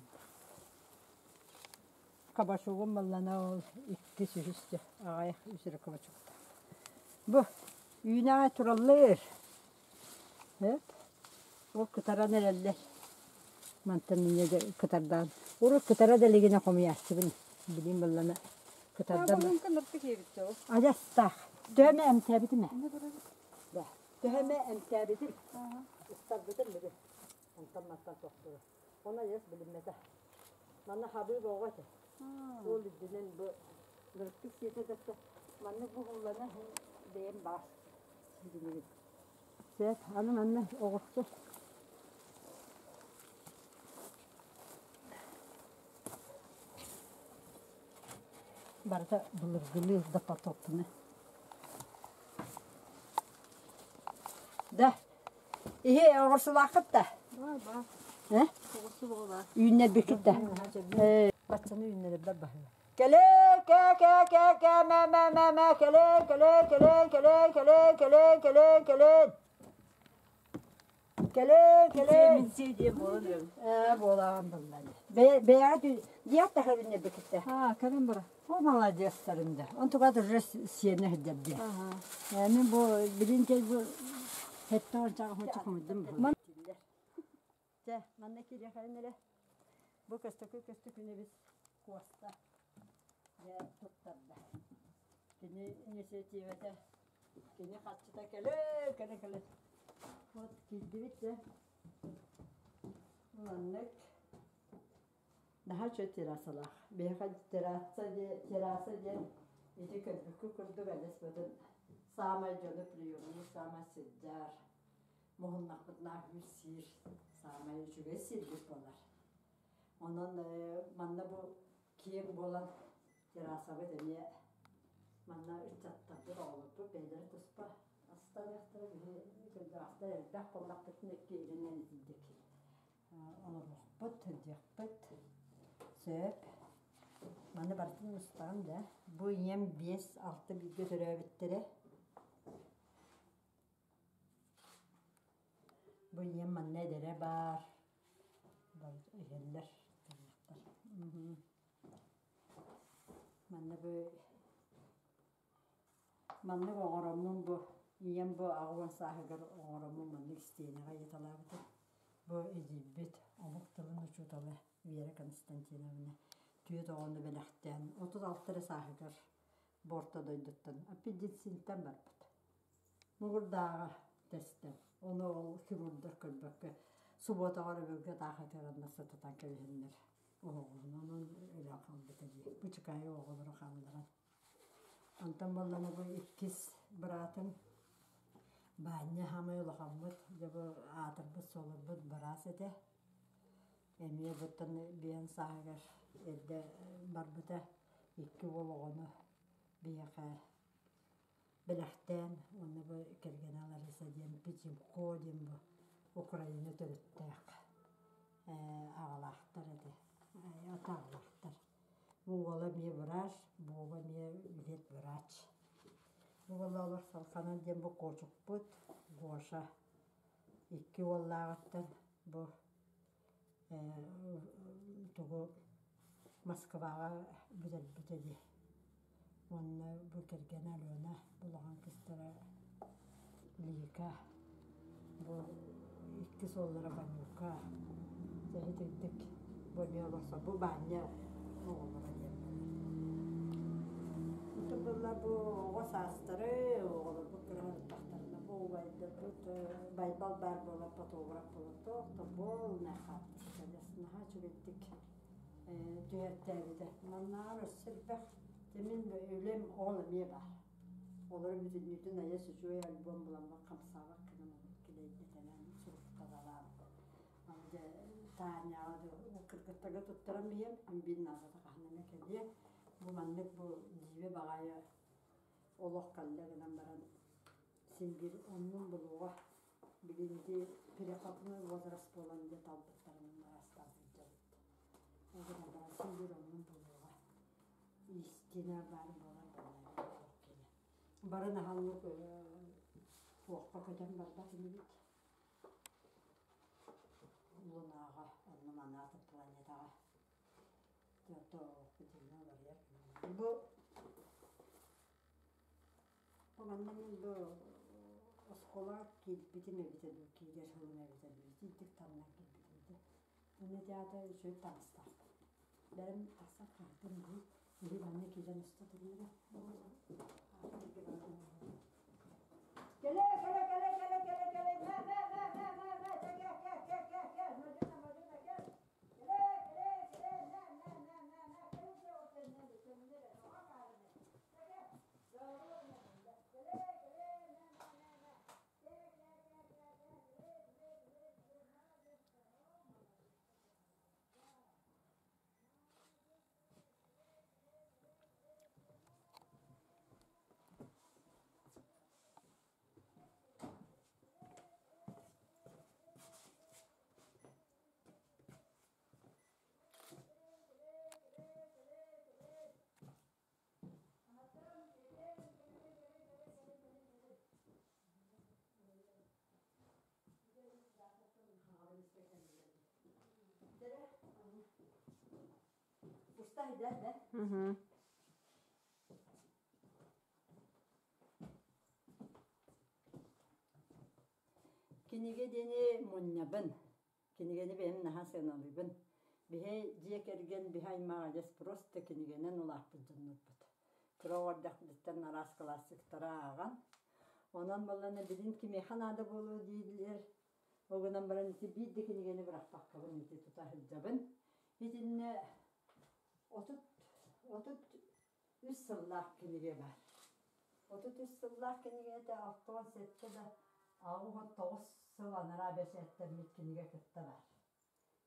Кабачогум буоллаана ол иккис үһүс дьэ аҕыйах үс эрэ кабачоктаах. Бу үүнэҕэ тураллар. Эт ол кытаран эрэллэр. Мантан инньэ дьэ кытардаан. Урут кытара да илигинэ хомуйааччыбын. Билигин буоллаана кытардан Адьастаах. Төһө эмтээбитим ээ? Да. Төһө эмэ эмтээбитим. Ыстарбытым били. Онтон мантан тохтуур. Ону адьас билиммэтэ. Манна хабыы боҕо этэ. Ол үрдүнэн бу нырыктык сиэтэ да маннык буһуллана бэйэм баас сиринибин. Сөп, аны манна оҕурсу. Барыта былыргылыы допотопны. Да, иһи оҕурсулааххыт да? Э? Үүннэрбиккит да? Баччаны үүннэрэрбэр баһыйа. Кэлэ кэ кэ кэ кэ мэ мэ мэ мэ кэлэ кэлэ кэлэ кэлэ кэлэ кэлэ кэлэ кэлэ Кэлэ кэлэ Минсиэ диэн буолан эрэр. Ээ буолаҕын буллан. Бэйэҕэ диэх да көрүннэрбикиттэ. Аа, кэлэн бара. О молодецтарым да. Онтуга уже сиэнэ сылдьар диэн. Мен бу билин кэл бу хеттон чаҕа хочо хомуйдум. Чэ, манна кириэхэрин эрэ. Бу көстөкү көстөкүнэбис Куоста дьэ туттарда. Кини инициативата кини харчыта кэлэ кэлэ кэлэ. Вот киирдибит дьэ. Маннык наһаа үчүгэй террасалаах. Биһиэхэ терраса диэн терраса диэн ити көрбүккү курдук элэс бөдөн саамай дьону приемнуур, саамай сылдьар, муһуннахпытына аһыыр сиир саамай үчүгэй сирбит буолар. Онон манна бу киэҥ буолан террасабыт эмиэ манна ыччаттарбыт, оҕолорбут бэйэлэрэ туспа астаныахтара, биһи кырдьаҕастар элбэх буоллахпытына иккиэнинэн итинник олоруохпут, сылдьыахпыт сөп. Маны барытын мустаҕын да. Бу ийэм 5-6 бииргэ төрөөбүттэрэ. Бу ийэм манна эдэрэ баар. Иһэллэр Манна бу маннык оҥороммун бу ийэм бу 80 сааһыгар оҥороммун маннык истиэнэҕэ ыйыталаабытым. Бу эдьиийбит омук тылын учуутала Вера Константиновна түөрт оҕону бэлэхтээн 36 эрэ сааһыгар бу орто дойдуттан аппендицинтэн барбыт. Муҥурдааҕа тэстэн, ону ол хирурдар көрбөккө субуотаҕа өрөбүлгэ таах ытыараннар сытытан кэбиһэннэр оһоҕун онон өлөн хаалбыта дии. Бычыкаайы оҕолору хаалларан. Онтон буоллаҕына бу иккис быраатым Баанньа саамай улахаммыт, дьэ бу аатырбыт-суолурбут быраас этэ. Эмиэ буттан биэн сааһыгар эрдэ барбыта. Икки уол оҕону биһиэхэ бэлэхтээн уонна бу кэргэнэ Лариса диэн Петимко диэн бу Украина төрүттээх. аҕалаахтар этэ. Атаҕалаахтар. Бу уола эмиэ врач, Буоба эмиэ ветврач. Бу уола олох салҕанан диэн бу куочукпут Гоша икки уоллааҕыттан бу тугу Москваҕа бүтэрбитэ дии. Уонна бу кэргэнэ Алена улахан кыыстара Лика бу иккис уоллара Ванюка дьэ итинник бу эмиэ олорсор бу Баанньа оҕолоро диэн Ити буолла бу оҕо саастары оҕолорбут кыра сырыттахтарына бу убайдарбыт Байбал баар буолан фотограф буолан туох да полный хаартыска наһаа үчүгэйдик түһэртээбитэ. Маннааҕар өссө элбэх мин үлэм ол эмиэ баар. Олору бүтүннүүтүн айас үчүгэй альбом буламмын хамсаабат гынан килэйдэтэнэн сурукталаан дьэ Таняҕа кыргыттарга туттаран биһиэм биир наадата хаһан эмэ кэлиэ. Бу маннык бу дьиибэ баҕайы олох кэллэ гынан баран син биир оннун булуоҕа. Билигин ити переходной возраст буолан дьэ талбыттарынан араастаан сылдьабыт. Ол гынан баран син биир оннун булуоҕа. Истина баар буолар буолла кини. Бары наһааллык туохха көтөн барбат инибит. Лунаҕа, онно манаата планетаҕа. Бу Бу манна мин бу оскуолаҕа киирбитим эбитэ дуу, киирэр сылым эбитэ дуу, итинник таҥнан киирбитим этэ. Уонна театр үчүгэй таҥастаахпын. Бэйэм тахсан хаһытым дии, киһи манна киирэн уста турара. Кэлэ, кэлэ, кэлэ, кэлэ, кэлэ, кэлэ, мэ, мэ, мэ, мэ, мэ, мэ, кэ, кэ, кэ, кэ, кэ, кэ, мадьына, мадьына, кэл. Кэлэ, кэлэ, кэлэ, мэ, мэ, мэ, мэ, мэ, кэлэ, кэлэ, кэлэ, кэлэ, Кинигэ диэни мунньабын. Кинигэни бэйэм наһаа сыаналыыбын. Биһи дьиэ кэргэн, биһи аймах адьас просто кинигэнэн улааппыт дьоннорбут. Кыра оҕо эрдэхпититтэн араас классиктары ааҕан, онон буоллаҕына билин кимиэхэ наада буолуо дииллэр. Ол гынан баран ити биир да кинигэни бырахпаккабын ити тута сылдьабын. Итиннэ 33 сыллаах кинигэ баар. 33 сыллаах кинигэтэ 67 да 89 сыл анараа бэчээттэммит кинигэ кытта баар.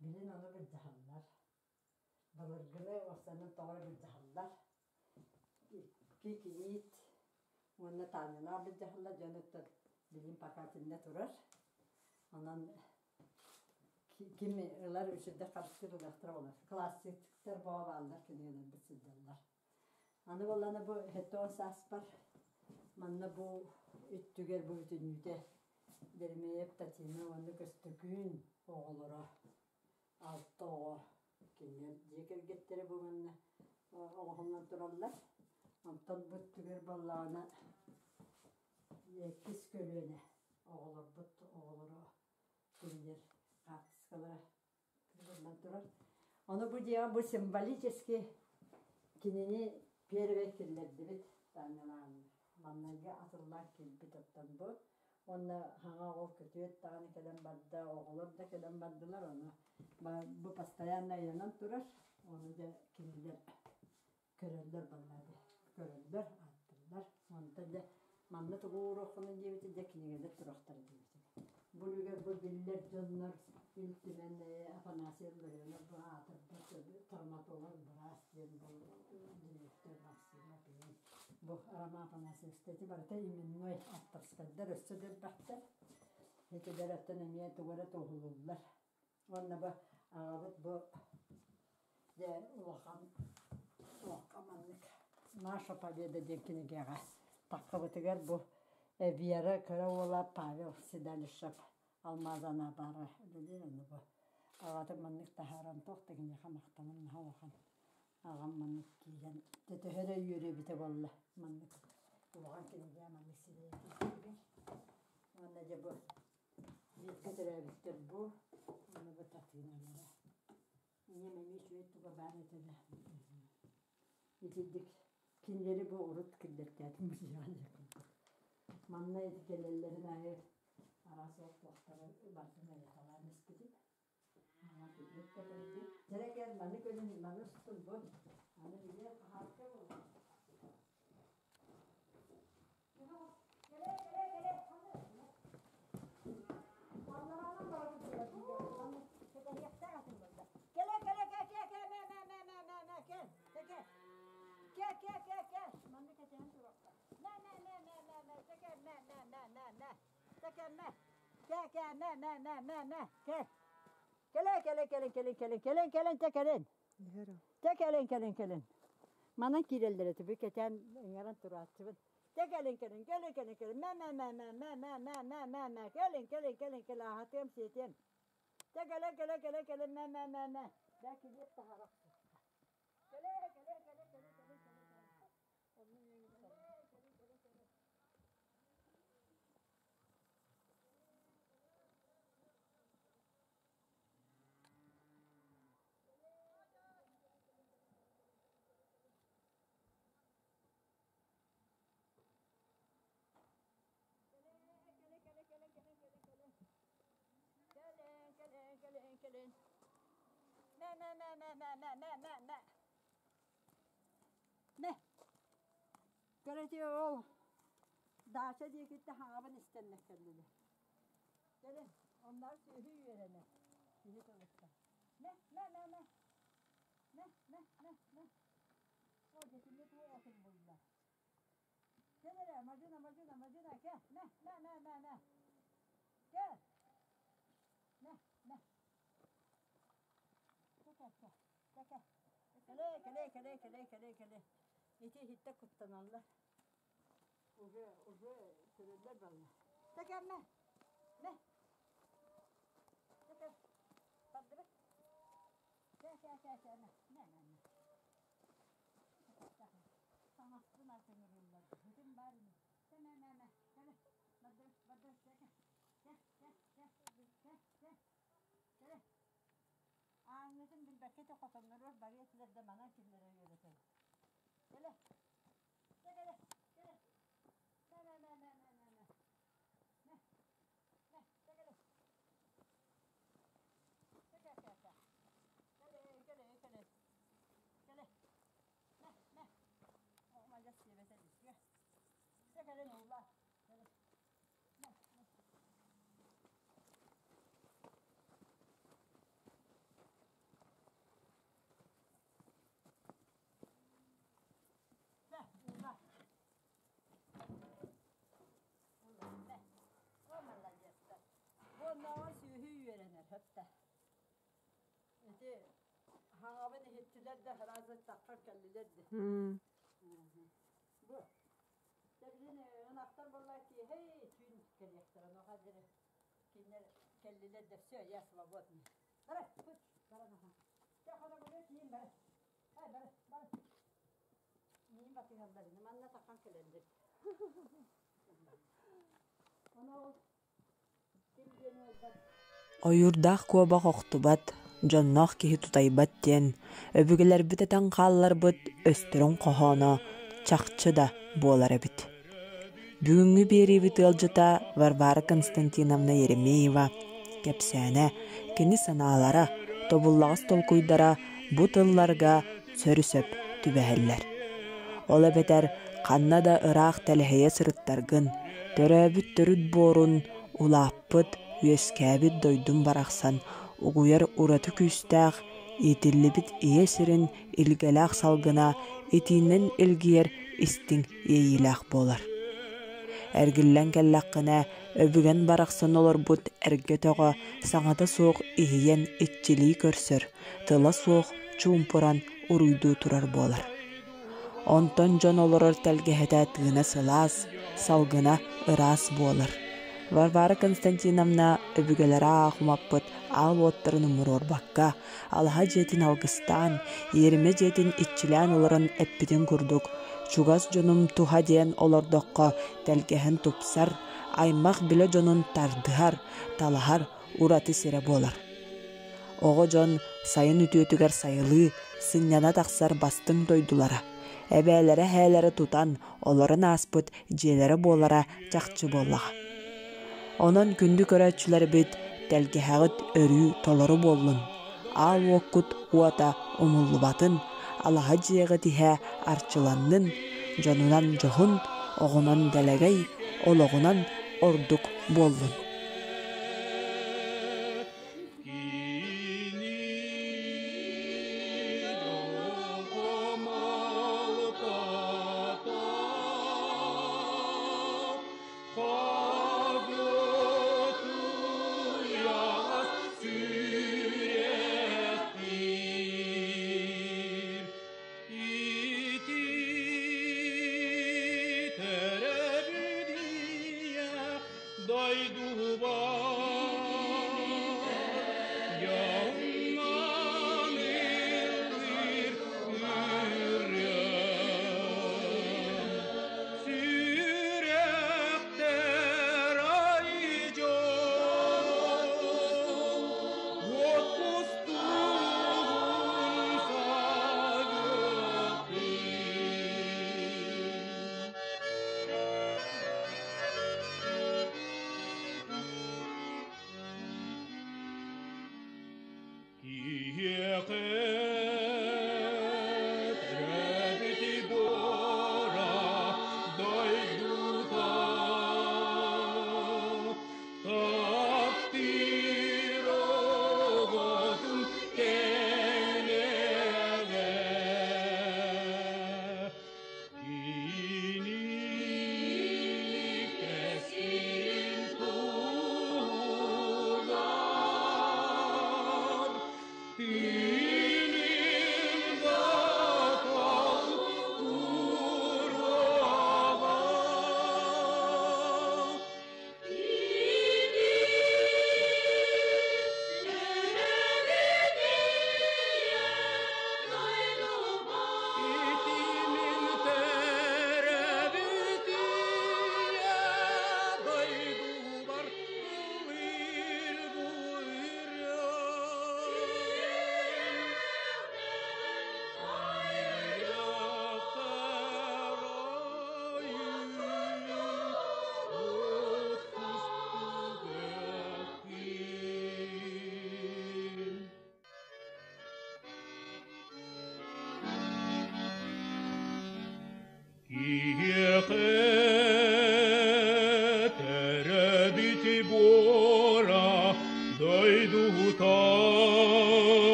Билин ону былдьаһаллар. Былыргыны уопсайынан тоҕо эрэ былдьаһаллар. Икки кийиит уонна Таанньалаах былдьаһаллар дьон оттон билин пока итиннэ турар. Онон ким ылар үчүгдэр харыстыыр ылыахтара буолар. Классиктар боо бааллар кинигэлэрбит сылдьаллар. Аны буоллаҕына бу 70 сааспар манна бу өттүгэр бу бүтүннүүтэ Деремеев Татьяна уонна Көстөкүүн оҕолоро алта оҕо кинилэр дьиэ кэргэттэрэ бу манна оҥоһуллан тураллар. Онтон бу өттүгэр буоллаҕына иккис көлүөнэ оҕолорбут оҕолоро кинилэр хаартыскалара Кыргыллан турар. Ону бу дьиэҕэ бу символически кинини первый киллэрдибит Таанньалаан. Маннайга атыллаан киирбит оттон бу. Уонна хаҥа оҕол көтүөт даҕаны кэлэн барда, оҕолор да кэлэн бардылар. Ону бу постоянно ыйанан турар. Ону дьэ кинилэр көрөллөр баллады. Көрөллөр, ааттыыллар. Онтон дьэ манна тугу ууруоххунуй диэбитэ дьэ кинигэлэр туруохтара диэбитэ. Бу үлүгэр бу биллэр дьоннор Ил Түмэн Афанасий Илларионов бу аатырбыт травматолог быраас диэн бу дириэктэр Максимов диэн бу Роман Афанасьевич ити барыта именной авторскайдар өссө да элбэхтэр. Итилэр оттон эмиэ тугу эрэ туоһулууллар. Уонна бу Аҕабыт бу дьэ улахан туохха маннык «Наша победа» диэн кинигэҕэ таххыбытыгар бу Вера кыра уола Павел Седалищев алмазана баара үлэлиир ону бу аҕатын маннык таһааран туох да киниэхэ махтаным наһаа улахан аҕам маннык киирэн дьэ төһө эрэ үөрүү эбитэ буолла маннык улахан кинигэ маннык сирэйэ киирбитигэр уонна дьэ бу бииргэ төрөөбүттэр бу уонна бу Татыыналара ийэм эмиэ үчүгэй туга баар этэ да итирдик кинилэри бу урут киллэртээтим быһыылаах курдук манна ити кэлэллэрин аайы араас туохтары барытын ыйыталаан испитим Дьэрэ кэл маны көрүн маны устун бу аны били хаһаакка буолла Кэлэ кэлэ кэ кэ кэ мэ мэ мэ мэ мэ мэ кэл кэ кэ кэ кэ кэ манна кэтэһэн туруохха мэ мэ мэ мэ мэ мэ кэ мэ мэ мэ мэ мэ кэ мэ кэ кэ мэ мэ мэ мэ мэ кэ кэлэ кэлэ кэлэ кэлэ кэлэ кэлэн кэлэн те кэлэн те кэлэн кэлэн кэлэн манан киирэллэр этэ бу кэтээн ыҥыран турааччыбын те кэлин кэлин кэлин кэлин кэлин мэ мэ мэ мэ мэ мэ мэ мэ мэ мэ кэлин кэлин кэлин кэлин аһатыам сиэтиэм те кэлэ кэлэ кэлэ кэлэ мэ мэ мэ мэ да килиэп таһаарах кэлэ кэлэ кэлэ кэлэ кэлэ кэлэ Кэлин, кэлин, кэлин, кэлин. Мэ, мэ, мэ, мэ, мэ, мэ, мэ, мэ, мэ. Мэ. Кэлэти ол даача диэкиттэн хаҥабын истэннэ кэллилэр. Кэлин, онноор сүөһү үөрэнэр. Киһи тылыттан. Мэ, мэ, мэ, мэ. Мэ, мэ, мэ, мэ. О, дьэтинни туох отун булла. Кэл эрэ, мадьына, мадьына, мадьына, кэ, мэ, мэ, мэ, мэ, мэ. Кэл. Мэ, мэ. Кэ, кэ, кэ, кэ, кэ. Кэлэ, кэлэ, кэлэ, кэлэ, кэлэ, кэлэ. Ити иһиттэ куттаналлар. Уже, уже көрөллөр балла. Тэкэ, мэ, мэ. Тэкэ, бардыбыт. Кэ, кэ, кэ, кэ, мэ, мэ, мэ, мэ. Таҥаспын атыҥырыыллар. Бүтүн баар ини. Кэ, мэ, мэ, мэ. Кэлэ, бардыбыт, бардыбыт, кэ, кэ. Кэ, кэ, кэ, кэ, кэ. Кэлэ. Ааҥҥытын билбэккэ ити хотонноругар барыа этилэр да манан киллэрэ үөрэтэн. Кэлэ. Кэ, кэлэ, кэлэ. Мэ, мэ, мэ, мэ, мэ, мэ, мэ. Мэ, мэ, кэ, кэлэ. Кэ, кэ, кэ, кэ. Кэлэ, кэлэ, кэлэ. Кэлэ. Мэ, мэ. Оҕом адьас сиэбэтэ дии. Кэ, кэлэн уулаа. Кэлэ. Мэ, мэ. Мэ, уулаа. Уулаа, мэ. О, маладьыастар. Бу оннооҕор сүөһү үөрэнэр, хөптө. Ити хаҥабын иһиттилэр да сразу таххар кэллилэр да. Бу Тэбилин ынахтар буолла киэһэй түүн кэлиэхтэрэ онуоха диэри кинилэр кэллилэр да все я свободный. Бара путь бара наха. Чэ хоно тиийин бара. Ай бара бара. Миин батыһаллар ини манна тахан кэлэллэр. Ону ол ким диэн уолбат Ойуурдаах куобах охтубат, дьонноох киһи тутайбат диэн, өбүгэлэрбит этэн хаалларбыт өстөрүн хоһооно чахчы да буолар эбит. Бүгүҥҥү биэриибит ыалдьыта Варвара Константиновна Еремеева кэпсээнэ, кини санаалара, тобуллаҕас толкуйдара бу тылларга сөрү-сөп түбэһэллэр. Ол эбэтэр ханна да ыраах тэлэһийэ сырыттаргын, төрөөбүт төрүт буорун улааппыт, үөскээбит дойдум барахсан угуйар ураты күүстээх, иитиллибит ийэ сирин илгэлээх салгына итиинэн илгийэр истиҥ иэйиилээх буолар. Эргиллэн кэллэххинэ, Өбүгэн барахсан олорбут эргэ өтөҕө саҥата суох иһийэн иччилии көрсөр, тыла суох чуумпуран уруйдуу турар буолар. Онтон дьон олорор тэлгэһэтэ тыына сылаас, салгына ыраас буолар. Варвара Константиновна өбүгэлэрэ аах умаппыт аал уоттарын умуруорбакка, алаһа дьиэтин алгыстаан, иэримэ дьиэтин иччилээн олорон эппитин курдук, чугас дьонум туһа диэн олордоххо тэлгэһэн тупсар, аймах билэ дьонун тардыһар, талаһар ураты сирэ буолар. Оҕо дьон сайын үтүөтүгэр сайылыы, сынньана тахсар бастыҥ дойдулара, эбээлэрэ-эһээлэрэ тутан, олорон ааспыт дьиэлэрэ буолара чахчы буоллаҕа. Онон күндү көрөөччүлэрбит, тэлгэһэҕит өрүү толору буоллун, аал уоккут уота умуллубатын, алаһа дьиэҕит иһэ арчыланнын, дьонунан дьоһун, оҕонон дэлэгэй, олоҕунан ордук буоллун.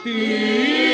Ты